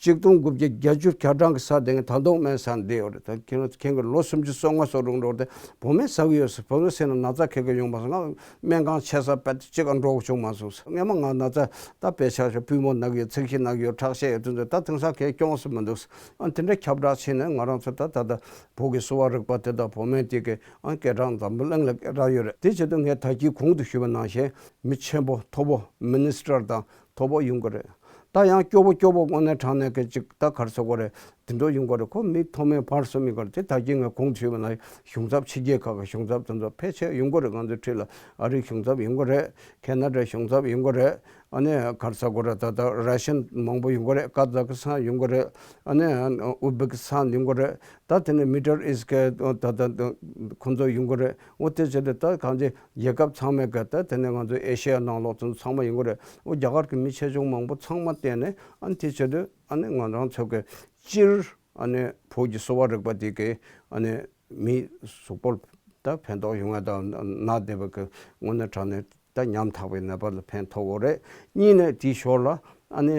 གཅིག་སྟོང་དགུ་བརྒྱ་བརྒྱད་ཅུ་གྱ་གྲངས་ཀྱི་ས་དེ་ངས་ད་དུང་སྨན་ཟ་བསྡད་ཡོད་རེད། ད་ཁྱེད་རང་ཁྱེད་ཀྱི་ལོ་སུམ་ཅུ་སོ་ལྔ་སོ་རུང་འགྲོ་དེ་བོད་སྨན་ཟ་གི་ཡོད་ཟེར། བོད་སྨན་ཟས་ན་ན་ཚ་ཁེ་ཁེ་ཡོང་མ་སོང་། ང་སྨན་ཁང་ཆེ་ས་དཔེ་གཅིག་ག་འགྲོ་བྱུང་མ་སོང་། སྔོན་མ་ང་ན་ཚ་ད་དཔེ་ཆ་ཞོ་པུས་མོ་ན་གི་ཡོད། ཚིགས་ཤི་ན་གི་ཡོད། ཁྲག་ཤེད་ཡོད། དེ་ཚོ་ད་དེང་སང་གས་སྐྱོན་སུ་མི་འདུག་ཨ་དེ་འདྲ་ཁྱབ་བསྒྲགས་བྱས་ནས་ང་རང་ཚོ་ད་ད་ད་བོད་ཀྱི་གསོ་བ་རིག་པ་དེ་དང་བོད་སྨན་དེ་གས་ཨ་སྐད་གྲགས་འཛམ་བུ་གླིང་ལ་སྐད་གྲགས་ཡོད་རེད། དེ་བྱེད་དུས་ངས་ད་གིན་གོང་དུ་ཞུས་པ་ནང་བཞིན་མི་ཆེན་པོ་མཐོ་པོ་མི་ནི་སི་ཊར་དང་མཐོ་པོ་ཡོང་གི་རེད། ད་ཡང་སྐྱོ་པོ་སྐྱོ་པོ་དངོས་གནས་དྲང་གནས་ཀྱི་ཅིག་ད་ག་རེ་ཟེར་དགོས་རེད། དེ་འདྲ་ཡོང་གི་རེད། ཁོ་མི་མཐོ་དམན་བར་གསུམ་ཡོང་གི་རེད། དེ་ད་གིན་ངས་གོང་དུ་ཞུས་པ་ནང་བཞིན་གཞུང་ཚབ་ཕྱི་རྒྱལ་ཁག་གི་གཞུང་ཚབ་དེ་ཚོ་ཕལ་ཆེར་ཡོང་གི་རེད། ང་ཚོའི་འཁྲིས་ལ་ཨ་རིའི་གཞུང་ཚབ་ཡོང་གི་རེད། ཁེ་ན་ཌའི་གཞུང་ཚབ་ཡོང་གི་རེད། ཨ་ནི་ག་རེ་ཟེར་དགོས་རེད། ད་ལྟ་ར་ཤན་མང་པོ་ཡོང་གི་རེད། ཀ་ཛ་ཀི་སི་ཐན་ཡོང་གི་རེད། ཨ་ནི་ཨུ་སྦེ་ཀི་སི་ཐན་ཡོང་གི་རེད། ད་དེ་ནས་མི་ཌལ་ཨིསི་ཊི་གི་ད་ད་ད་ཁོང་ཚོ་ཡོང་གི་རེད། འོ་དེ་བྱས་ཏེ་ད་གང་ཅི་རྒྱལ་ཁབ་ཚང་མའི་གི་ད་དེ་ནས་ང་ཚོ་ཨེ་ཤེ་ཡ་ནང་ལོགས་ཚང་མ་ཡོང་གི་རེད། འོ་རྒྱ་གར་གྱི་མི་ཆེ་ཆུང་མང་པོ་ཚང་མ་བསྟེན་ནས་ཨ་ནི་དེ་བྱས་ཏེ་ཨ་ནི་ང་རང་ཚོ་གི་སྤྱིར་ཨ་ནི་བོད་ཀྱི་གསོ་བ་རིག་པ་དེ་གི་ཨ་ནི་མི་གཟུགས་པོར་ད་ཕན་ཐོགས་ཡོང་ཡ་དང་ན་བསྡད་པ་གི་དངོས་གནས་དྲང་གནས་ད་ཉམ་ཐག་པའི་ནད་པ་ལ་ཕན་ཐོགས་ཡོད་རེད། གཉིས་ནས་དེའི་ཞོར་ལ་ཨ་ནི་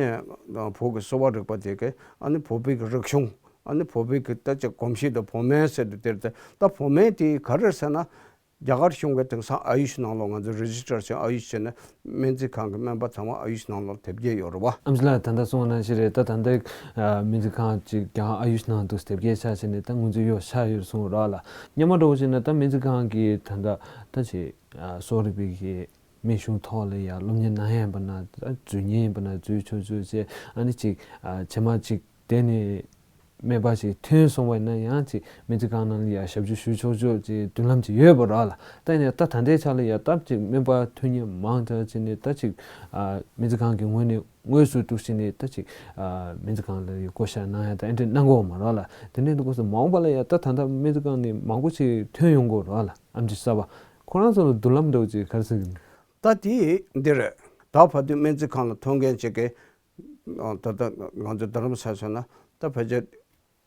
བོད་ཀྱི་གསོ་བ་རིག་པ་དེ་གི་ཨ་ནི་བོད་པའི་གི་རིག་གཞུང་ཨ་ནི་བོད་པའི་གི་ད་ཅིག་གོམས་གཤིས་དང་བོད་སྨན་ཟེར་དུས་དེར་ད་ད་བོད་སྨན་དེ་ག་རེ་ཟེར་ན། རྒྱ་གར་གཞུང་གིས་དེང་སང་ཨ་ཡུཤ་ནང་ལོགས་ང་ཚོ་རེ་ཇི་སི་ཊར་བྱས། ཨ་ཡུཤ་བྱས་ནས་སྨན་རྩིས་ཁང་གི་སྨན་པ་ཚང་མ་ཨ་ཡུཤ་ནང་ལོགས་དེབ་སྐྱེལ་ཡོད་རེད་བ། ཨམ་ཆི་ལགས་ད་ལྟ་གསུངས་པ་ནང་བཞིན་རེད། ད་ད་ལྟ་སྨན་རྩིས་ཁང་ཅིག་ཀྱང་ཨ་ཡུཤ་ནང་དུ་དེབ་སྐྱེལ་ཆགས་བྱས་ནས་ད་ང་ཚོའི་ཡོ་ཆགས་ཡོད་གསུངས་ར་ལ། སྔོན་མ་འདྲ་བོ་བྱས་ན་ད་སྨན་རྩིས་ཁང་གིས་ད་ལྟ་ད་ཅིག་གསོ་རིག་པའི་གི་ སྨན་གཞུང་ཐོག་ལ་ཡ་སློབ་གཉེར་གནང་ཡ་ཡིན་པ་ན་འཛུལ་མཁན་ཡིན་པ་ན་འཛུལ་ཆོག་ཆོག་བྱས། ཨ་ནི་ཅིག་ཨ་རྗེས་མ་ཅིག་དེ་ནས་སྨན་པ་ཞིག་ཐོན་སོང་བ་ཡིན་ན་ཡང་ཅིག་སྨན་རྩིས་ཁང་ནང་ལ་ཡ་ཞབས་ཞུ་ཞུ་ཆོག་ཆོག་ཅིག་མདུན་ལམ་ཅིག་ཡོད་པ་རེད་ལ། ད་ཡིན་ན་ད་ད་ལྟའི་ཆ་ལ་ཡ་ད་ཅིག་སྨན་པ་ཐོན་མཁན་མང་དྲགས་བྱས་ནས་ད་ཅིག་ཨ་སྨན་རྩིས་ཁང་གི་ངོས་ནས་དངོས་སུ་འདུག་བྱས་ནས་ད་ཅིག་ཨ་སྨན་རྩིས་ཁང་ལ་ཡ་བསྐོ་བཞག་གནང་ཡ་ད་ཨེ་འདྲ་གནང་གི་ཡོད་མ་རེད་ལ། དེ་འདྲ་འདུག་གོ་སོང་མ་འོངས་པ་ལ་ཡ་ད་ད་ལྟ་སྨན་རྩིས་ཁང་ནས་མང་པོ་ཅིག་ཐོན་ཡོང་གི་ཡོད་རེད་ལ། ཨེམ་ཆི་གསར་པ་ཁོ་རང་ཚོ་ལ་མདུན་ལམ་འདྲ་བོ་ཅིག་ག་རེ་ཟེར་གི། ད་དེ་འདི་རེད། ད་བར་དུ་སྨན་རྩིས་ཁང་ལ་ཐོན་མཁན་ཅིག་གིས་ད་ལྟ་ང་ཚོ་རྡ་རམ་ས་ལ་སོང་ན་ད་ཕལ་ཆེར་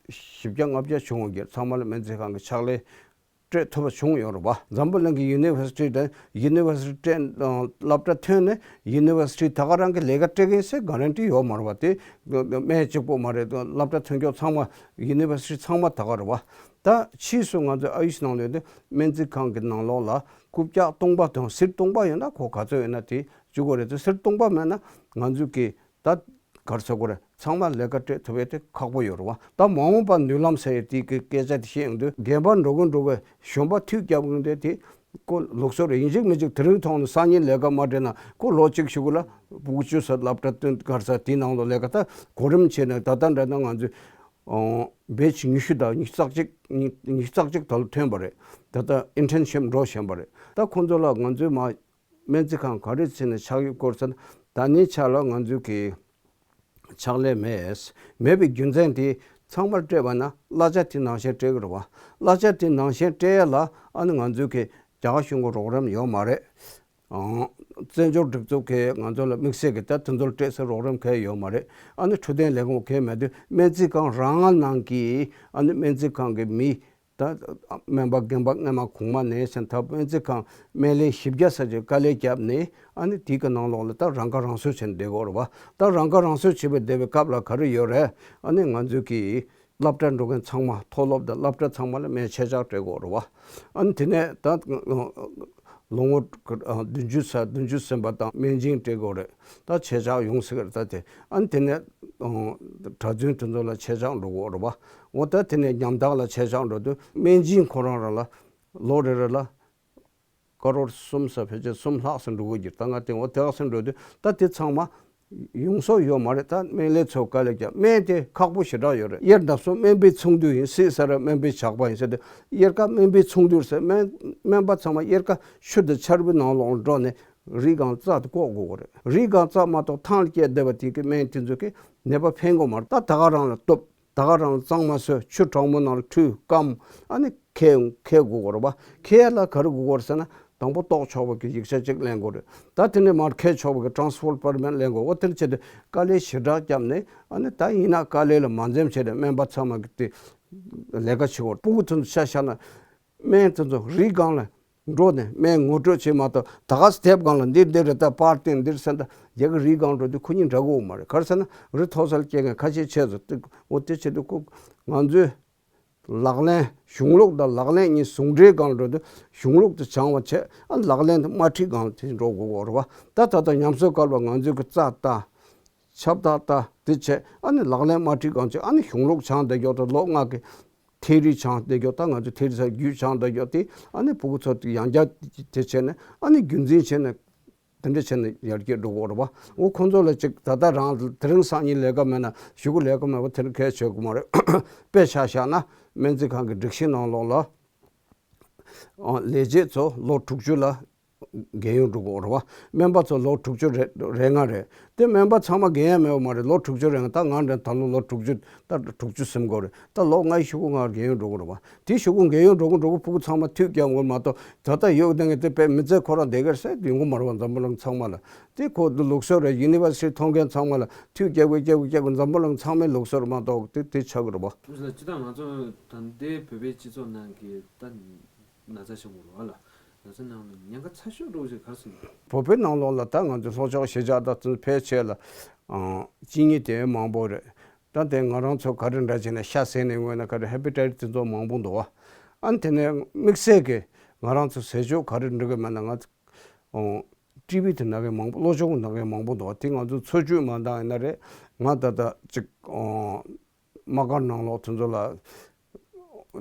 བཞི་བརྒྱ་ལྔ་བརྒྱ་བྱུང་བ་གི་ཚང་མ་ལ་སྨན་རྩིས་ཁང་གི་ཕྱག་ལས་སྤྲད་ཐུབ་པ་བྱུང་ཡོད་རེད་པ། འཛམ་བུ་གླིང་གི་ཡུ་ནི་ཝར་སི་ཊི་དང་ཡུ་ནི་ཝར་སི་ཊི་སློབ་གྲྭ་ཐོན་ནས་ཡུ་ནི་ཝར་སི་ཊི་ད་ག་རང་གི་ལས་ཀ་སྤྲད་མཁན་ཟེར་ག་རན་ཊི་ཡོད་མ་རེད་པ། དེ་སྨན་གཅིག་པོ་མ་རེད། སློབ་གྲྭ་ཐོན་ཁྱོག་ཚང་མ་ཡུ་ནི་ཝར་སི་ཊི་ཚང་མ་ད་ག་རེད་པ། ད་ཕྱིས་སུ་ང་ཚོ་ཨ་ཡུཤ་ནང་ལོགས་དེ་སྨན་རྩིས་ཁང་གི་ནང་ལོགས་ལ་རྐུབ་བཀྱག་སྟོང་པ་དང་གཟེར་སྟོང་པ་ཡོད་ན་ཁོ་ག་ཚོད་ཡོད་ན་དེ་བཅུག་དགོས་རེད་དེ། གཟེར་སྟོང་པ་མེད་ན་ང་ཚོ་གི་ད་གར་ཚོ་གོ་རེ་ཚང་མ་ལས་ཀ་སྤྲད་ཐུབ་པའི་དེ་ཁག་པོ་ཡོད་རེད་བ། ད་མ་འོངས་པ་མདུན་ལམ་ཟེར་ཡས་དེ་གི་སྐད་ཆ་དེ་བཤད་ཡོང་དུས་རྒན་པ་འགྲོ་གི་འགྲོ་གི་གཞོན་པ་འཐུས་རྒྱབ་གི་དེ་དེ་ཀོ་ལུགས་སྲོལ་རེད། ཡིན་གཅིག་མིན་གཅིག་དེ་རིང་ཐོག་ནས་སང་ཉིན་ལས་ཀ་མ་སྤྲད་ན་ཀོ་ལོ་གཅིག་ཞུ་གི་ལ་སྤུ་གུ་བཅུ་ས་སློབ་གྲྭ་སྟོན་གར་ས་དེ་ནང་ལོ་ལས་ཀ་ད་གོ་རིམ་བྱས་ནས་ད་ལྟ་འདྲ་ན་ང་ཚོས་བེ་ཆི་ཉི་ཤུ་དང་ཉི་ཤུ་རྩ་གཅིག་ཉི་ཤུ་རྩ་གཅིག་ད་ལོ་ཐོན་པ་རེད། ད་ལྟ་ཨིན་ཊརན་ཤིབ་འགྲོ་བཞིན་པ་རེད། ད་ཁོང་ཚོ་ལ་ང་ཚོས་མ་སྨན་རྩིས་ཁང་ག་རེ་བྱས་ནས་ཆགས་ཡོད་སྐོར་ཟེར་ན་ད་ནི་ཆ་ལ་ང་ཚོས་ཀྱི་ཕྱག་ལས་མེད། མེད་པའི་རྒྱུ་མཚན་དེ་ཚང་མར་སྤྲད་པ་ན་གླ་ཆ་དེ་ནང་བཞིན་སྤྲད་ཀྱི་རེད་བ། གླ་ཆ་དེ་ནང་བཞིན་སྤྲད་ཡ་ལ་ཨ་ནི་ང་ཚོས་ཀྱི་རྒྱ་གར་གཞུང་གི་རོགས་རམ་ཡོད་མ་རེད། ཨང་། བཙན་བྱོལ་སྒྲིག་འཛུགས་ཀྱིས་ང་ཚོ་ལ་དམིགས་བསལ་གྱི་ད་དེ་ཚོར་སྤྲད་སའི་རོགས་རམ་གང་ཡང་ཡོད་མ་རེད། ཨ་ནི་འཕྲོད་བསྟེན་ལས་ཁུངས་གང་ཡང་མེད་དུས་སྨན་རྩིས་ཁང་རང་ནང་གི་ཨ་ནི་སྨན་རྩིས་ཁང་གི་མི་ད་སྨན་པ་རྒན་པ་སྔས་མ་གོང་མ་ནས་ཟིན་ཐབས་སྨན་རྩིས་ཁང་སྨན་ལས་བཞི་བརྒྱ་ས་ཆའི་དཀའ་ལས་བརྒྱབ་ནས་ཨ་ནི་དེ་གི་ནང་ལོགས་ལ་ད་རང་ཁ་རང་གསོ་བྱས་ནས་བསྡད་དགོས་རེད་བ། ད་རང་ཁ་རང་གསོ་བྱས་པའི་བསྡད་པའི་སྐབས་ལ་ག་རེ་ཡོད་རེད། ཨ་ནི་ང་ཚོས་ཀྱི་སློབ་གྲྭ་འགྲོ་མཁན་ཚང་མ་མཐོ་སློབ་དང་སློབ་གྲྭ་ཚང་མ་ལ་སྨན་ཆད་ཆག་སྤྲད་དགོས་རེད་བ། ཨ་ནི་དེ་ནས་ད་ལོ་ངོ་བདུན་ཅུ་ས་བདུན་ཅུ་ཟིན་པ་དང་སྨན་སྦྱིན་སྤྲད་དགོས་རེད། ད་ཆད་ཆག་ཡོང་སྲིད་ཀྱི་རེད། ད་དེ་ཨ་ནི་དེ་ནས་གྲྭ་བཙུན་དེ་ཚོ་ལ་ཆད་ཆག་འགྲོ་དགོས་རེད་བ། འོ་ད་དེ་ནས་ཉམ་ཐག་ལ་ཆད་ཆག་འགྲོ་དུས་སྨན་སྦྱིན་ཁོ་རང་རང་ལ་ལོ་རེ་རེ་ལ་ཀ་རོར་གསུམ་ས་ཕལ་ཆེར་གསུམ་ལྷག་ཙམ་འགྲོ་གི་ཡོད་ཀྱི། ད་ང་དེ་འོ་དེ་ལྷག་ཙམ་འགྲོ་དུས་ད་དེ་ཚང་མ་ཡོང་ས་ཡོད་མ་རེད། ད་སྨན་ལས་ཚོ་དཀའ་ལས་རྒྱབ། སྨན་དེ་ཁག་པོ་ཞེ་དྲག་ཡོད་རེད། དབྱར་ནབ་སོ་སྨན་པའི་ཚོགས་འདུ་ཡིན་སྲིད་ས་ར་སྨན་པའི་ཇག་པ་ཡིན་ཟེར་དུས་དབྱར་ཁ་སྨན་པའི་ཚོགས་འདུ་ཟེར་སྨན་སྨན་པ་ཚང་མ་དབྱར་ཁ་ཆུ་དང་ཆར་པའི་ནང་ལོགས་འགྲོ་ནས་རི་སྒང་རྩྭ་དེ་བཀོག་དགོས་ཀྱི་རེད། རི་སྒང་རྩྭ་མ་གཏོགས་ཐང་ལ་སྐྱེས་བསྡད་པ་དེ་གི་སྨན་དེ་ཚོ་གི་ནད་པ་ཕན་གི་མ་རེད། ད་ད་ག་རང་ལ་སྟོབས། ད་ག་རང་གཙང་མ་བཟོས། ཆུ་གྲང་མོ་ནང་ལ་ཁྲུས་སྐམ། ཨ་ནི་ཁྱེར་ཁྱེར་དགོས་ཀྱི་རེད་པ། ཁྱེར་ཡ་ལ་ག་རེ་དགོས་ཀྱི་རེད་ཟེར་ན་དང་པོ་ལྟོགས་ཆོག་པ་གི་ཡིག་ཆ་གཅིག་ལེན་དགོས་རེད། ད་དེ་ནས་མར་ཁྱེར་ཆོག་པ་གི་ཊ་རན་སི་པོར་ཊི་པར་མིཊ་ལེན་དགོས། འོ་དེར་བྱས་ཏེ་དཀའ་ལས་ཞེ་དྲག་བརྒྱབ་ནས་ཨ་ནི་ད་ཡིན་ན་དཀའ་ལས་ལ་མ་འཛེམ་བྱས་ཏེ་སྨན་པ་ཚང་མ་གི་དེ་ལས་ཀ་བྱེད་དགོས། སྤུ་གུ་དེ་ཚོ་ཆ་བཞག་ན་སྨན་དེ་ཚོ་རི་སྒང་ལ་འགྲོ་ནས་སྨན་ངོ་སྤྲོད་བྱེད་མ་གཏོགས་ད་ག་སི་དེབ་སྒང་ལ་འདིར་འདིར་རེད། ད་པར་སྟེང་འདིར་ཟེར་ད་ཡ་གི་རི་སྒང་འགྲོ་དུས་ཁོ་གཉིས་འདྲ་གི་ཡོད་མ་རེད། ག་རེ་ཟེར་ན་རི་མཐོ་ས་ལ་སྐྱེ་མཁན་ཁ་ཤས་ཆེ་ཚོ་དེ་འོ་དེ་བྱེད་དུས་ཁོ་ང་ཚོས་ལག་ལེན་གཞུང་ལུགས་དང་ལག་ལེན་གཉིས་ཟུང་འབྲེལ་སྒང་ལ་འགྲོ་དུས་གཞུང་ལུགས་དེ་སྦྱང་བ་བྱས། ཨ་ལག་ལེན་དེ་དམར་ཁྲིད་སྒང་ལ་དེ་འགྲོ་དགོས་ཀྱི་ཡོད་རེད་པ། ད་ད་ལྟ་ཉམས་གསོ་སྐབས་ལ་ང་ཚོས་ཀྱི་རྩ་ལྟ། ཁྱབ་བདག་ལྟ་དེ་བྱས། ཨ་ནི་ལག་ལེན་དམར་ཁྲིད་སྒང་བྱས། ཨ་ནི་གཞུང་ལུགས་སྦྱང་བསྡད་ཀྱོག་ད་ལོ་ལྔ་གི་ཐེ་རི་སྦྱང་བསྡད་ཀྱོག་ད་ང་ཚོ་ཐེ་རི་ས་རྒྱུད་སྦྱང་བསྡད་ཀྱོག་དེ་ཨ་ནི་སྤུ་གུ་ཚོ་དེ་ཡང་བསྐྱར་དེ་བྱས་ནས་ཨ་ནི་རྒྱུན་འཛིན་བྱས་ནས་དེ་འདྲ་བྱས་ནས་ཡར་རྒྱས་འགྲོ་གི་ཡོད་རེད་པ། འོ་ཁོང་ཚོ་ལ་ཅིག་ད་ལྟ་རང་དེ་རིང་སང་ཉིན་ལས་ཀ་མེད་ན་གཞུག་གི་ལས་ཀ་མེད་པ་དེ་འདྲ་གལ་ཆེ་གི་མ་རེད། དཔེ་ཆ་བཞག་ན་སྨན་རྩིས་ཁང་གི་སྒྲིག་གཞི་ནང་ལོགས་ལ་ལས་བྱེད་ཚོ་ལོ་དྲུག་ཅུ་ལ་རྒས་ཡོལ་འགྲོ་གི་ཡོད་རེད་པ། སྨན་པ་ཚོ་ལོ་དྲུག་ཅུ་རེ་རེ་ལྔ་རེད། དེ་སྨན་པ་ཚང་མ་རྒས་ཡ་མེད་པ་མ་རེད། ལོ་དྲུག་ཅུ་རེ་ལྔ། ད་ང་འདྲ་ད་ལོ་ལོ་དྲུག་ཅུ་ད་དྲུག་ཅུ་ཟིན་གྱི་ཡོད་རེད། ད་ལོ་ལྔའི་གཞུག་གུ་ང་རྒས་ཡོལ་འགྲོ་གི་ཡོད་རེད་པ། དེ་གཞུག་གུ་རྒས་ཡོལ་འགྲོ་གི་འགྲོ་གི་སྤུ་གུ་ཚང་མ་མཐུད་རྒྱག་དགོས་མ་གཏོགས་ད་ལྟ་ཡོད་དེ་ངས་དེ་དཔེ་མི་ཚེ་ཁོ་རང་བསྡད་ཀྱི་རེད་ཟེར་ཡོང་གི་མ་རེད་པ། འཛམ་བུ་གླིང་ཚང་མ་ལ་དེ་ཁོ་དེ་ལུགས་སྲོལ་རེད། ཡུ་ནི་ཝར་སི་ཊི་ཐོན་མཁན་ཚང་མ་ལ་མཐུད་རྒྱག་དགོས་རྒྱག་དགོས་རྒྱག་དགོས། འཛམ་བུ་གླིང་ཚང་མའི་ལུགས་སྲོལ་མ་གཏོགས་དེ་དེ་ཆགས་ཀྱི་རེད་པ། ལགས་སོ་ལགས། སྤྱིར་བཏང་ང་ཚོ་ད་ལྟའི་བོད་པའི་སྤྱི་ཚོགས་ནང་གི་ད་ན་ཚ་ཆེན་པོ་རེད་པ་ལགས། ན་ཚ་ནང་ལ་ཉེན་ཁ་ཚ་ཤོས་འདྲ་བོ་ཞིག་ག་རེ་ཟེར་ན། བོད་པའི་ནང་ལོགས་ལ་ད་ང་ཚོ་ལྷོ་ཕྱོགས་གཞིས་ཆགས་དང་དེ་ཕལ་ཆེར་ལ་ཨང་གཅིན་སྙི་དེ་མང་པོ་རེད། ད་དེ་ང་རང་ཚོ་ག་རེ་འདྲ་བྱས་ན་ཤ་ཟོས་ནས་ངོས་ན་ག་རེ་ཧེ་པ་ཊའི་ཊིས་དེ་ཚོ་མང་པོ་འདུག་པ། ཨ་ནི་དེ་ནས་དམིགས་བསལ་གྱི་ང་རང་ཚོ་ཟས་སྤྱོད་ག་རེ་འགྲིག་གི་མེད་ན་ང་ཨང་ཊི་བི་དེ་ན་མཁན་མང་པོ། གློ་གཅོང་ན་མཁན་མང་པོ་འདུག་པ། དེ་ང་ཚོ་འཚོ་བཅུད་མ་འདང་ཡིན་ན་རེད། ང་ད་ལྟ་ཅིག་ཨང་། དམག་སྒར་ནང་ལོགས་དེ་ཚོ་ལ་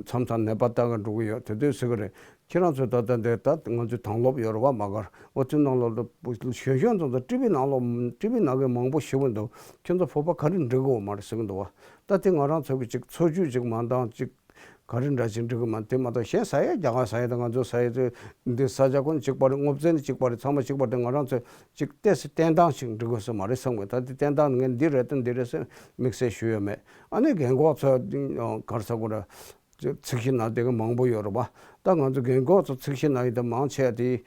མཚམས་མཚམས་ནད་པ་ལྟ་ག་འགྲོ་གི་ཡོད། དེ་དུས་ཟེར་གི་རེད། ཁྱེད་རང་ཚོ་ད་ལྟ་འདི་ད་ང་ཚོའི་དྭང་སློབ་ཡོད་རེད་བ། མ་གར་འོ་དེ་ནང་ལོགས་ལ་གཞོན་གཞོན་ཚོ་ཚོ་ཊི་བི་ནང་ལོགས་ཊི་བི་ནང་གི་མང་པོ་ཞེ་པོ་འདུག་ཁྱེད་ཚོ་བོད་པ་ག་རེ་འགྲིག་གི་ཡོད་མ་རེད་ཟེར་གི་འདུག་བ། ད་དེ་ང་རང་ཚོ་གི་ཅིག་འཚོ་བཅུད་ཅིག་མ་འདང་ཅིག་ག་རེ་འདྲ་ཞིག་འགྲིག་གི་མ་དེ་མ་གཏོགས་གཞན་ས་ཡ་རྒྱ་གར་ས་ཡ་དང་ང་ཚོ་ས་ཡ་ཚོ་འདི་ས་ཆ་ཁོ་ན་གཅིག་པ་རེད། སྔོ་ཚལ་ནི་གཅིག་པ་རེད། ཚང་མ་གཅིག་པ་རེད། ང་རང་ཚོ་ཅིག་ཏོག་ཙམ་བརྟན་ཐང་ཞིག་འགྲིག་གི་ས་མ་རེད་བསམ་གི། ད་དེ་བརྟན་ཐང་ངས་འདི་རེད་དང་འདི་རེད་ཟེར་དམིགས་བསལ་ཞུ་ཡོད་མེད། ཨ་ནི་རྒན་གོག་ཚོ་ག་རེ་ཟེར་དགོས་རེད། ཚིག་གཞི་ན་དེ་ག་མང་པོ་ཡོད་རེད་པ། ད་ང་ཚོ་རྒན་གོག་ཚོ་ཚིག་གཞི་ན་ཡི་ད་མང་ཆེ་བ་དེ་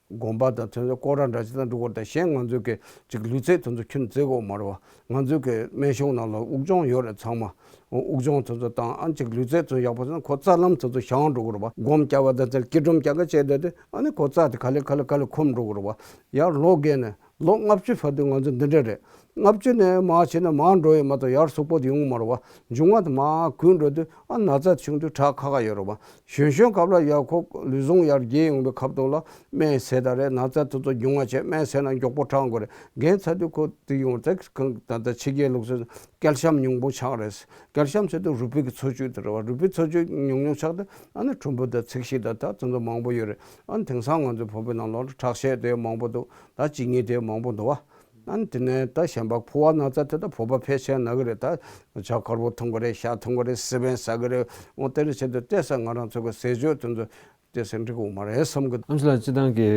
དགོན་པ་དང་དེ་ཚོ་སྐོར་ར་འདྲ་ཅིག་དང་འགྲོ་དགོས་རེད། ད་གཞན་ང་ཚོ་གི་ཅིག་ལུས་རྩལ་དེ་ཚོ་ཁྱོན་རྩེ་གོ་མ་རེད་བ། ང་ཚོ་གི་སྨན་གཞུང་ནང་ལ་དབུགས་སྦྱོང་ཡོད་རེད། ཚང་མ་དབུགས་སྦྱོང་དེ་ཚོ་དང་ཨ་ཅིག་ལུས་རྩལ་དེ་ཚོ་ཡག་པོ་བྱས་ན་ཁོ་རྩ་ལམ་དེ་ཚོ་བྱང་འགྲོ་གི་རེད་བ། སྒོམ་རྒྱག་པ་དང་དེ་སྐྱིལ་ཀྲུང་རྒྱག་གི་བྱས་བསྡད་དུས་ཨ་ནི་ཁོ་རྩ་དེ་ག་ལེ་ག་ལེ་ག་ལེ་འཁུམ་འགྲོ་གི་རེད་བ། ཡར་ལོ་རྒས་ནས། ལོ་ལྔ་བཅུ་བར་དུ་ང་ཚོ་འདི་འདྲ་རེད། ལྔ་བཅུ་ནས་མར་བྱས་ན་མར་འགྲོ་ཡི་མ་གཏོགས་ཡར་གཟུགས་པོ་དེ་ཡོང་གི་མ་རེད་བ། འབྱུང་བ་དེ་མར་རྒུད་འགྲོ་དུས་ཨ་ན་ཚ་བྱུང་དུས་དྲག་ཁག་ཁག་ཡོད་རེད་བ། གཞོན་གཞོན་སྐབས་ལ་ཡར་ཁོ་ལུས་ཟུངས་ཡར་རྒྱས་ཡོང་བའི་སྐབས་དུ་ལ་སྨན་ཟས་ད་རེད། ན་ཚ་དེ་ཚོ་འབྱུང་བ་བྱས་སྨན་ཟས་ན་མགྱོགས་པོ་དྲག་དགོས་རེད། རྒན་ཚ་དུས་ཁོ་དེ་ཡོང་རེད། ད་ད་ཕྱི་རྒྱལ་ལུགས་སྲོལ་སྐལ་བཤམས་ཉུང་པོ་ཆགས་རེད། སྐལ་བཤམས་ཟེར་དུས་རུས་པའི་གི་འཚོ་བཅུད་དེ་རེད་བ། རུས་པའི་འཚོ་བཅུད་ཉུང་ཉུང་ཆགས་དུས་ཨ་ནི་གྲུམ་བུ་དང་ཚིགས་གཞི་དང་ད་དེ་ཚོ་མང་པོ་ཡོད་རེད། ཨ་ནི་དེང་སང་ང་ཚོ་བོད་པའི་ནང་ལོགས་ལ་ཁྲག་ཤེད་དེ་མང་པོ་འདུག་ད་གཅིན་སྙི་དེ་མང་པོ་འདུག་བ། ཨ་ནི་དེ་ནས་ད་གཞན་པ་ཕོ་བ་ན་ཚ་དེ་ད་བོད་པ་ཕལ་ཆེར་ན་གི་རེད། ད་ཇ་དཀར་པོ་འཐུང་གི་རེད། ཤ་འཐུང་གི་རེད། སི་པན་ཟ་གི་རེད། འོ་དེ་འདྲ་བྱེད་དུས་ཏོག་ཙམ་ང་རང་ཚོ་གི་ཟས་སྤྱོད་དེ་ཚོ་ཏོག་ཙམ་འགྲིག་གི་ཡོད་མ་རེད་བསམ་གི། ཨམ་ཆི་ལགས་སྤྱིར་བཏང་གི་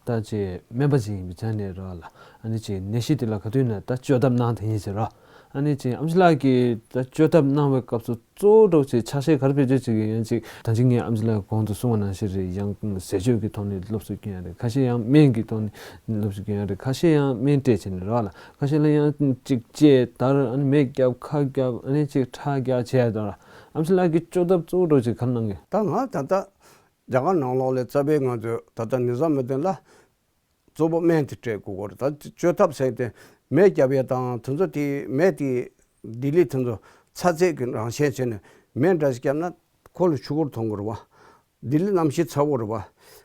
ད་ཅིག་སྨན་པ་ཅིག་ཡིན་པའི་ཆ་ནས་ར་ལ་ཨ་ནི་ཅིག་ནད་གཞི་དེ་ལ་ག་དུས་ན་ད་བཅོས་ཐབས་གནང་དེ་ཡིན་ཟེར་ར། ཨ་ནི་ཅིག་ཨམ་ཆི་ལགས་ཀྱིས་ད་བཅོས་ཐབས་གནང་བའི་སྐབས་སུ་གཙོ་བོ་འདྲ་བོ་ཅིག་ཆ་ཤས་ག་རེ་བེད་སྤྱོད་བྱེད་ཀྱི་ཡོད། ཅིག་ད་ཅི་ངས་ཨམ་ཆི་ལགས་གོང་དུ་གསུངས་པ་ནང་བཞིན་རེད། ཡང་ཟས་སྤྱོད་ཀྱི་ཐོག་ནས་སློབ་གསོ་སྐྱོན་ཡ་རེད། ཁ་ཤས་ཡང་སྨན་གྱི་ཐོག་ནས་སློབ་གསོ་སྐྱོན་ཡ་རེད། ཁ་ཤས་ཡང་སྨན་སྤྲད་བྱས་ནས་ར་ལ་ཁ་ཤས་ལ་ཡང་ཅིག་བཅད་དར་ཨ་ནི་མེ་བརྒྱབ་ཁ་བརྒྱབ་ཨ་ནི་ཅིག་ཁྲག་རྒྱག་བྱས་ཡ་དང་ར། ཨམ་ཆི་ལགས་ཀྱིས་བཅོས་ཐབས་གཙོ་བོ་འདྲ་བོ་ཅིག་ག་རེ་གནང་གི། ད་ང་ད་ལྟ་རྒྱ་གར་ནང་ལོགས་ལ་རྩ་བའི་ང་ཚོས་ད་ལྟ་ནི་ཟ་མི་དོན་ལ། གཙོ་བོ་སྨན་དེ་སྤྲད་དགོས་ཀྱི་རེད། ད་བཅོས་ཐབས་ཟེར་དེ་མེ་བརྒྱབ་ཡས་དང་དེ་ཚོ་དེ་མེ་དེ་ལྡི་ལི་དེ་ཚོ་ཚ་ཚད་ཀྱི་རང་བཞིན་བྱས་ནས་མེ་འདྲ་ཞིག་བརྒྱབ་ན་ཁོ་ལ་ཆུ་ཁོལ་ཐོན་གྱི་རེད་བ། ལྡི་ལི་གནམ་གཤིས་ཚ་བོ་རེད་བ།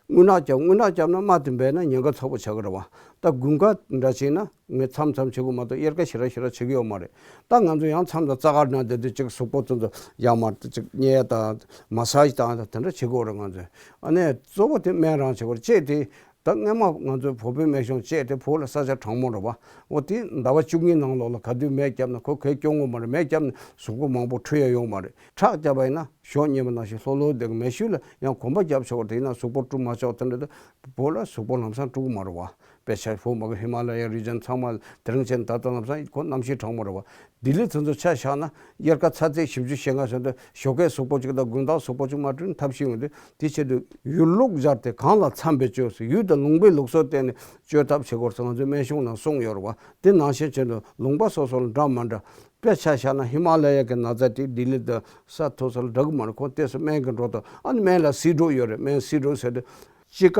རྔུལ་ནག་བརྒྱབ་རྔུལ་ནག་བརྒྱབ་ན་རྨ་དེ་འབལ་ན་ཉེན་ཁ་ཚ་བོ་ཆགས་ཀྱི་རེད་བ། ད་དགུན་ཁ་འདྲ་བྱས་ན་ངས་མཚམས་མཚམས་བྱེད་དགོས་མ་གཏོགས་དབྱར་ཁ་ཞེ་དྲག་ཞེ་དྲག་བྱེད་ཀྱི་ཡོད་མ་རེད། ད་ང་ཚོ་ཡང་མཚམས་དང་རྩ་དཀར་ན་དེ་དུས་ཅིག་གཟུགས་པོ་དེ་ཚོ་ཡར་མར་དེ་ཅིག་མཉེ་དང་མ་སཱ་ཇི་བཏང་དང་དེ་འདྲ་བྱེད་དགོས་རེད། ང་ཚོས་ཨ་ནི་གཙོ་བོ་དེ་སྨན་རང་བྱེད་དགོས་རེད། ཅེས་དེ། ད་སྔོན་མ་ང་ཚོའི་བོད་པའི་སྨན་གཞུང་བཅས་དེ་བོད་ལ་ས་ཆ་གྲང་མོ་རེད་བ། འོ་དེ་ཟླ་བ་བཅུ་གཉིས་ནང་ལོགས་ལ་ག་དུས་མེ་བརྒྱབ་ན་ཁོ་གས་སྐྱོ་ངོ་མ་རེད། མེ་བརྒྱབ་ན་གཟུགས་པོ་མང་པོ་འཁྲུ་ཡ་ཡོང་མ་རེད། ཁྲག་བརྒྱབ་པ་ཡིན་ན་ཞོ་ཉེས་པ་ནང་བཞིན་ལྷོད་ལྷོད་བསྡད་གི། མེ་ཤུལ་ལ་ཡང་གོམ་པ་བརྒྱབ་ཆོག་དེ་ཡིན་ན་གཟུགས་པོ་འཁྲུ་མ་ཆོག་དེ་འདྲ་དེ་བོད་ལ་གཟུགས་པོ་ལམ་སང་འཁྲུ་གི་མ་རེད་བ། དཔེ་ཆ་བོད་མ་གི་ཧི་མ་ལ་ཡ་རི་ཇན་ཚང་མ་དེ་རིང་ཆེན་ད་ལྟ་ལམ་སང་ཁོ་གནམ་གཤིས་གྲང་མོ་རེད་བ། ལྡི་ལི་ཚོ་ཚོ་ཆ་བཞག་ན་དབྱར་ཁ་ཚ་ཚད་བཞི་བཅུ་ཞེ་ལྔ་ཟེར་དུས་ཞོགས་ཀས་གཟུགས་པོ་གཅིག་དང་དགུན་ཐག་གཟུགས་པོ་གཅིག་མ་བཀྲུས་ན་ཐབས་ཤེས་ཡོང་དུས་དེ་ཆེད་དུ་ཡུལ་ལུགས་སྦྱར་ཏེ་གང་ལ་འཚམ་པའི་བཅོས་སུ་ཡུལ་དང་ལུང་པའི་ལུགས་སྲོལ་བརྟེན་ནས་བཅོས་ཐབས་བྱེད་དགོས་ཟེར་ང་ཚོའི་སྨན་གཞུང་ནང་གསུངས་ཡོད་རེད་བ། དེ་ནང་བཞིན་བྱས་ནས་ལུང་པ་སོ་སོ་ལ་འདྲ་མ་འདྲ། དཔེ་ཆ་བཞག་ན་ཧི་མ་ལ་ཡ་གི་ན་ཚ་དེ་ལྡི་ལི་དང་ས་མཐོ་ས་ལ་འདྲ་གི་མ་རེད། ཁོང་ཏོག་ཙམ་སྨན་གྱི་འགྲོ་སྟངས་ཨ་ནི་སྨན་ལ་སིལ་སྒྲོག་ཡོད་རེད། སྨན་སིལ་སྒྲོག་ཟེར་དུས་དཔྱིད་ཀ་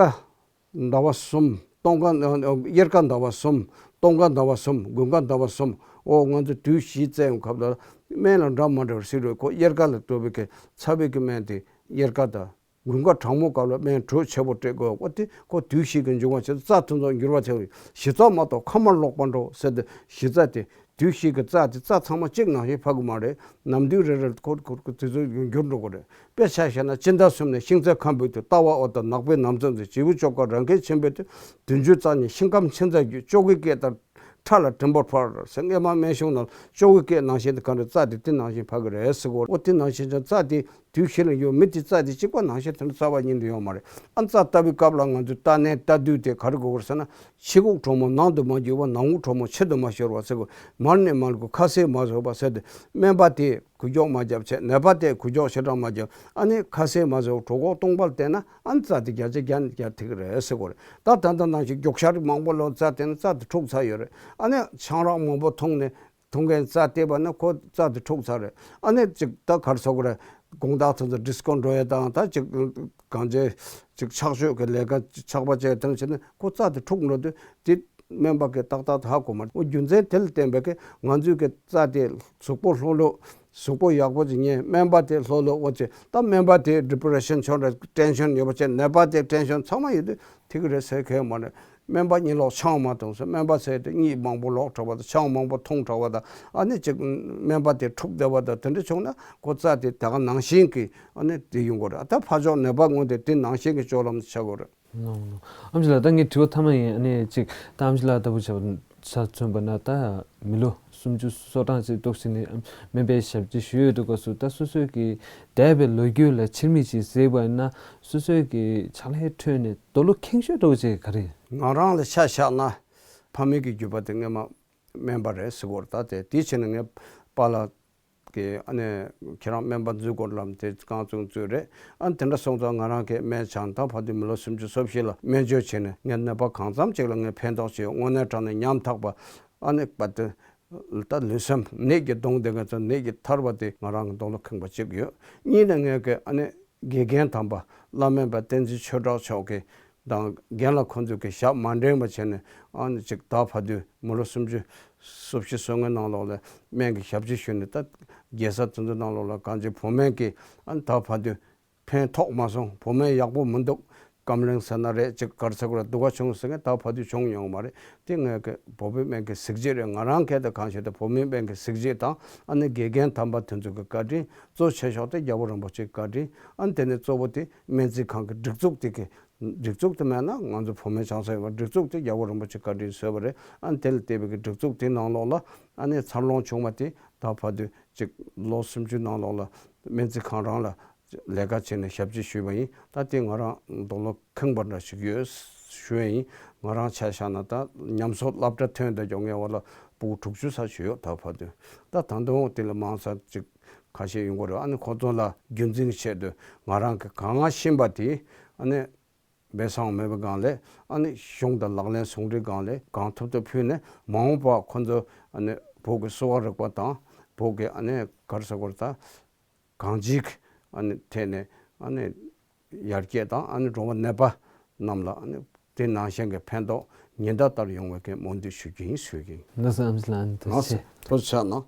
ཟླ་བ་གསུམ། སྟོན་ཁ། དབྱར་ཁ་ཟླ་བ་གསུམ། སྟོན་ཁ་ཟླ་བ་གསུམ། དགུན་ཁ་ཟླ་བ་གསུམ། འོ་ང་ཚོ་དུས་བཞི་བཙལ་ཡོང་སྐབས་ལ་སྨན་ལ་འདྲ་མ་འདྲ་བར་སྲིད་རོགས་ཁོ་དབྱར་ཁ་ལ་གཏོགས་པའི་གི་ཚ་བའི་གི་སྨན་དེ་དབྱར་ཁ་དང་དགུན་ཁ་གྲང་མོ་སྐབས་ལ་སྨན་དྲོད་ཆེ་པོ་སྤྲད་དགོས། འོ་དེ་ཁོ་དུས་བཞི་གི་འབྱུང་བ་བྱེད་རྩ་དེ་ཚོ་འགྱུར་བ་ཐེབས། གཞི་རྩ་མ་གཏོགས་ཁ་མར་ལོག་པ་འགྲོ་ཟེར་ཏེ་གཞི་རྩ་དེ། དུས་བཞི་གི་རྩ་དེ་རྩ་ཚང་མ་གཅིག་ནང་བཞིན་ཕབ་གི་མ་རེད། ནམ་དུས་རེ་རེར་ཁོ་ཁོ་ཁོ་དེ་ཚོ་འགྱུར་འགྲོ་གི་རེད། དཔེ་ཆ་བཞག་ན་སྤྱི་ཟླ་གསུམ་ནས་ཤིང་རྩྭ་ཁམ་བུའི་དུས། རྟ་བ་འོ་དང་ནག་པོའི་ནམ་ཚོད་འཛིན། བྱི་བོ་ཅོག་དཀར་རང་འཁེལ་ཆེན་པོའི་དུས། བདུན་ཅུ་རྩ་གཉིས་ཤིང་སྐམ་མཆིན་ཚ་རྒྱུས། ཅོག་གི་སྐད་ལྟར་ཁྲ་ལ་དྲན་པར་ཕར་ཟེར། སྔོན་མ་སྨན་གཞུང་ནང་ཅོག་གི་སྐད་ནང་བཞིན་དུ་གང་རེད་རྩ་དེ་དེ་ནང་བཞིན་ཕབ་གི་རེད་ཟེར་གོ། འོ་དེ་ནང་བཞིན་ཀྱང་རྩ་དེ། དུས་བཞི་ལ་ཡོད་མི་དེ་རྩ་དེ་གཅིག་པ་ནང་བཞིན་དེ་འདྲ་རྩ་བ་ཉིད་དུ་ཡོད་མ་རེད། ཨ་རྩ་ལྟ་བུའི་སྐབས་ལ་ང་ཚོས་ལྟ་ནས་ལྟ་དུས་དེ་ག་རེ་དགོས་ཀྱི་རེད་ཟེར་ན། ཕྱི་ཁུག་གྲང་མོ་ནང་དུ་མ་འགྱུར་བ། ནང་ཁུག་གྲང་མོ་ཕྱི་དུ་མ་ཤོར་བ་ཟེར་དགོས། མར་ནས་མར་དགོས། ཁ་ཟས་མ་ཟོས་པ་ཟེར་དུས་སྨན་པ་དེས་འགུལ་སྐྱོད་མ་བརྒྱབ་བྱས། ནད་པ་དེས་འགུལ་སྐྱོད་ཞེ་དྲག་མ་བརྒྱབ། ཨ་ནི་ཁ་ཟས་མ་ཟོས་གྲོད་ཁོག་སྟོང་པར་བལྟས་ན་ཨ་ནི་རྩ་དེ་བརྒྱ་ཆ་བརྒྱ་ནས་བརྒྱ་ཐིག་རེད་ཟེར་དགོས་རེད། ད་ད་ལྟ་ནང་བཞིན་རྒྱུག་ཤར་མང་པོ་ལ་རྩ་བལྟས་ན་རྩ་དེ་འཁྲུག་ཚར་ཡོད་རེད། ཨ་ནི་ཆང་རག་མང་པོ་འཐུང་ནས། འཐུང་མཁན་རྩ་བལྟས་པ་ན་ཁོ་རྩ་དེ་འཁྲུག་ཚར་རེད། ཨ་ནི་ཅིག་ད་ག་རེ་ཟེར་དགོས་རེད། དགོང་དག་དེ་ཚོ་ཌི་སི་ཀོ་འགྲོ་ཡས་དང་ད་ཅིག་གང་ཅི་ཅིག་ཆག་སྤྱོད་ཀྱི་ལས་ཀ་ཆག་པ་བྱས་དེ་འདྲ་བྱས་ན་ཁོ་རྩ་དེ་འཁྲུག་འགྲོ་དུས་དེ་སྨན་པ་གིས་ཏག་ཏག་ཧ་གོ་མ་རེད། འོ་རྒྱུ་མཚན་དེ་ལ་བརྟེན་པའི་གི་ང་ཚོའི་གི་རྩ་དེ་གཟུགས་པོ་ལྷོད་ལྷོད་གཟུགས་པོ་ཡག་པོ་ཅིག་ཉལ། སྨན་པ་དེ་ལྷོད་ལྷོད་འོ་ཅེ་ད་སྨན་པ་དེ་ཌི་པི་རེ་ཤན་ཆོག་འདྲ་ཊེན་ཤན་ཡོད་པ་བྱས་ནད་པ་དེ་ཊེན་ཤན་ཚང་མ་ཡོད་དུས་ཐིག་རེད་ཟེར་མཁན་ཡོད་མ་རེད། སྨན་པ་གཉིད་ལོག་ཆང་མ་འཐུང་ཟེར། སྨན་པ་ཟེར་དེ་གཉིད་མང་པོ་ལོག་དྲགས་པ་དང་ཆང་མང་པོ་འཐུང་དྲགས་པ་དང་ཨ་ནི་ཅིག་སྨན་པ་དེ་འཁྲུག་བསྡད་པ་དང་དེ་འདྲ་བྱུང་ན་ཁོ་རྩ་དེ་དེ་ག་ནང་བཞིན་གྱི་ཨ་ནི་དེ་ཡོང་གི་རེད། ད་ཕར་ཕྱོགས་ནད་པ་ངོས་དེ་དེ་ནང་བཞིན་གྱི་སྤྱོད་ལམ་དེ་ཆགས་ཀྱི་རེད། ནོ་ནོ། ཨམ་ཆི་ལགས། ད་ངའི་དྲི་བ་མཐའ་མ་ཡིན། ཨ་ནི་ཅིག་ད་ཨམ་ཆི་ལགས་ལྟ་བུ་བྱས་པ་ཆ་མཚོན་པ་ན་ད་མི་ལོ་སུམ་ཅུ་སོ་གྲངས་ཅིག་འདུག་ཟེར་ནས་སྨན་པའི་ཞབས་ཕྱི་ཞུ་ཡོད་དུས་སྐབས་སུ་ད་སོ་སོའི་གི་འདས་པའི་ལོ་རྒྱུས་ལ་ཕྱིར་མིག་ཅིག་གཟིགས་པ་ཡིན་ན་སོ་སོའི་གི་ཕྱག་ལས་ཁྲོད་ནས་རྡོ་ལོ་ཁེངས་ཤོས་འདྲ་བོ་ཅིག་ག་རེ་ཡིན། ང་རང་ལ་ཆ་བཞག་ན་ཕ་མེས་ཀྱི་རྒྱུད་པ་དེ་སྔོན་མ་སྨན་པ་རེད་ཟེར་གྱི་ཡོད་རེད། ད་དེ་དེའི་ཕྱིར་ནས་ངའི་པཱ་ལགས་ཀྱིས་ཨ་ནི་ཁྱེད་རང་སྨན་པ་འཛུལ་དགོས་ལབ་དེ་རྐང་བཙུགས་བཙུགས་རེད། ཨ་ནི་དེ་འདྲ་སོང་ཙང་ང་རང་གིས་སྨན་སྦྱངས་ད་བར་དུ་མི་ལོ་སུམ་ཅུ་སོ་བཞི་ལ་སྨན་བཅོས་བྱས་ནས་ངས་ནད་པ་གང་འཚམ་ཅིག་ལ་ངས་ཕན་ཐོགས་བྱས་ཡོད། དངོས་གནས་དྲང་གནས་ཉམ་ཐག་པ་ཨ་ནི་པ་དེ་ད་ལུས་སེམས་ནད་ཀྱིས་གདུངས་བསྡད་མཁན་ཚོ་ནད་ཀྱིས་ཐར་བ་དེ་ང་རང་གི་རྡོ་ལོ་ཁེངས་པ་གཅིག་ཡོད། གཉིས་ནས་ངས་གི་ཨ་ནི་དགེ་རྒན་དམ་པ་བླ་སྨན་པ་བསྟན་འཛིན་ཆོས་གྲགས་མཆོག་གི་དང་རྒན་ལགས་ཁོང་ཚོས་ཀྱི་ཞབས་མ་འདྲེན་པ་བྱས་ནས་ཨ་ནི་ཅིག་ད་བར་དུ་མི་ལོ་སུམ་ཅུ་སོ་བཞི་སོ་ལྔའི་ནང་ལོགས་ལ་སྨན་གྱི་ཞབས་ཕྱི་ཞུས་ནས་ད་རྒྱལ་ས་དེ་ཚོའི་ནང་ལོགས་ལ་གང་ཅི་བོད་སྨན་གྱི་ཨ་ནི་ད་བར་དུ་ཕན་ཐོགས་མ་སོང་། བོད་སྨན་ཡག་པོ་མི་འདུག་སྐམ་གླིང་ཟེར་ན་རེད་ཅིག་གར་ས་གུར་སྡུག་ག་བྱུང་ཟེར་མཁན་ད་བར་དུ་བྱུང་མྱོང་མ་རེད། དེ་ངས་ཀྱི་བོད་པའི་སྨན་གྱི་གཟི་བརྗིད་རེད། ང་རང་གལ་ཏེ་གང་ཞིག་ད་བོད་མིའི་སྨན་གྱི་གཟི་བརྗིད་དང་ཨ་ནི་དགེ་རྒན་དམ་པ་དེ་ཚོ་གི་བཀའ་དྲིན། གཙོ་ཆེ་ཤོས་དེ་རྒྱལ་བ་རིན་པོ་ཆེའི་བཀའ་དྲིན། ཨ་ནི་དེ་ནས་གཙོ་བོ་དེ་སྨན་རྩིས་ཁང་གི་སྒྲིག་འཛུགས་དེ་གི་སྒྲིག་འཛུགས་དེ་མེད་ན་ང་ཚོ་བོད་སྨན་སྦྱང་ས་ཡོད་པ་སྒྲིག་འཛུགས་དེ་རྒྱལ་བ་རིན་པོ་ཆེ་བཀའ་དྲིན་བཟོས་པ་རེད། ཨ་ནི་དེ་ལ་བརྟེན་པའི་གི་སྒྲིག་འཛུགས་དེའི་ནང་ལོགས་ལ་ཨ་ནི་འཚར་ལོངས་བྱུང་བ་དེ་ད་བར་དུ་ཅིག་ལོ་སུམ་ཅུ་ནང་ལོགས་ལ་སྨན་རྩིས་ཁང་རང་ལ་ལས་ཀ་བྱས་ནས་ཞབས་ཕྱི་ཞུས་པ་ཡིན། ད་དེ་ང་རང་རྡོ་ལོ་ཁེངས་པ་འདྲ་ཞིག་ཡོད་ཞུ་ཡ་ཡིན། ང་རང་ཆ་བཞག་ན་ད་ཉམས་གསོ་སློབ་གྲྭ་ཐོན་དུས་ཀྱང་ངའི་འོག་ལ་ཕྲུ་གུ་དྲུག་ཅུ་ཙམ་ཞིག་ཡོད་ད་བར་དུ། ད་ད་དུང་དེ་ལས་མང་ཙམ་ཅིག་ཁ་ཤས་ཡོང་གི་རེད། ཨ་ནི་ཁོ་ཚོ་ལ་རྒྱུན་འཛིན་གྱི་ཆེད་དུ་ང་རང་གི་གང་ཤེས་པ་དེ་ཨ་ནི་སྦས་གསང་མེད་པའི་སྒང་ལས་ཨ་ནི་གཞུང་དང་ལག་ལེན་ཟུང་འབྲེལ་སྒང་ལས་གང་ཐུབ་ཐུབ་ཕུལ་ནས་མ་འོངས་པ་ཁོ་ཚོ་ཨ་ནི་བོད་ཀྱི་གསོ་བ་རིག་པ་དང་བོད་ཀྱི་ཨ་ནི་ག་རེ་ཟེར་དགོས་རེད་ད། གང་ཅིའི་ཨ་ནི་ཐད་ནས་ཨ་ནི་ཡར་རྒྱས་དང་ཨ་ནི་འགྲོ་བ་ནད་པ་རྣམས་ལ་ཨ་ནི་དེ་ནང་བཞིན་གྱི་ཕན་ཐོགས་ཉིན་ལྟར་ལྟར་ཡོང་བའི་གི་སྨོན་འདུན་ཞུ་རྒྱུ་ཡིན་ཞུ་གི་ཡིན། ལགས་སོ་ཨམ་ཆི་ལགས། ཨ་ནི་ཐུགས་རྗེ་ཆེ། ཐུགས་རྗེ་ཆེ་གནང་།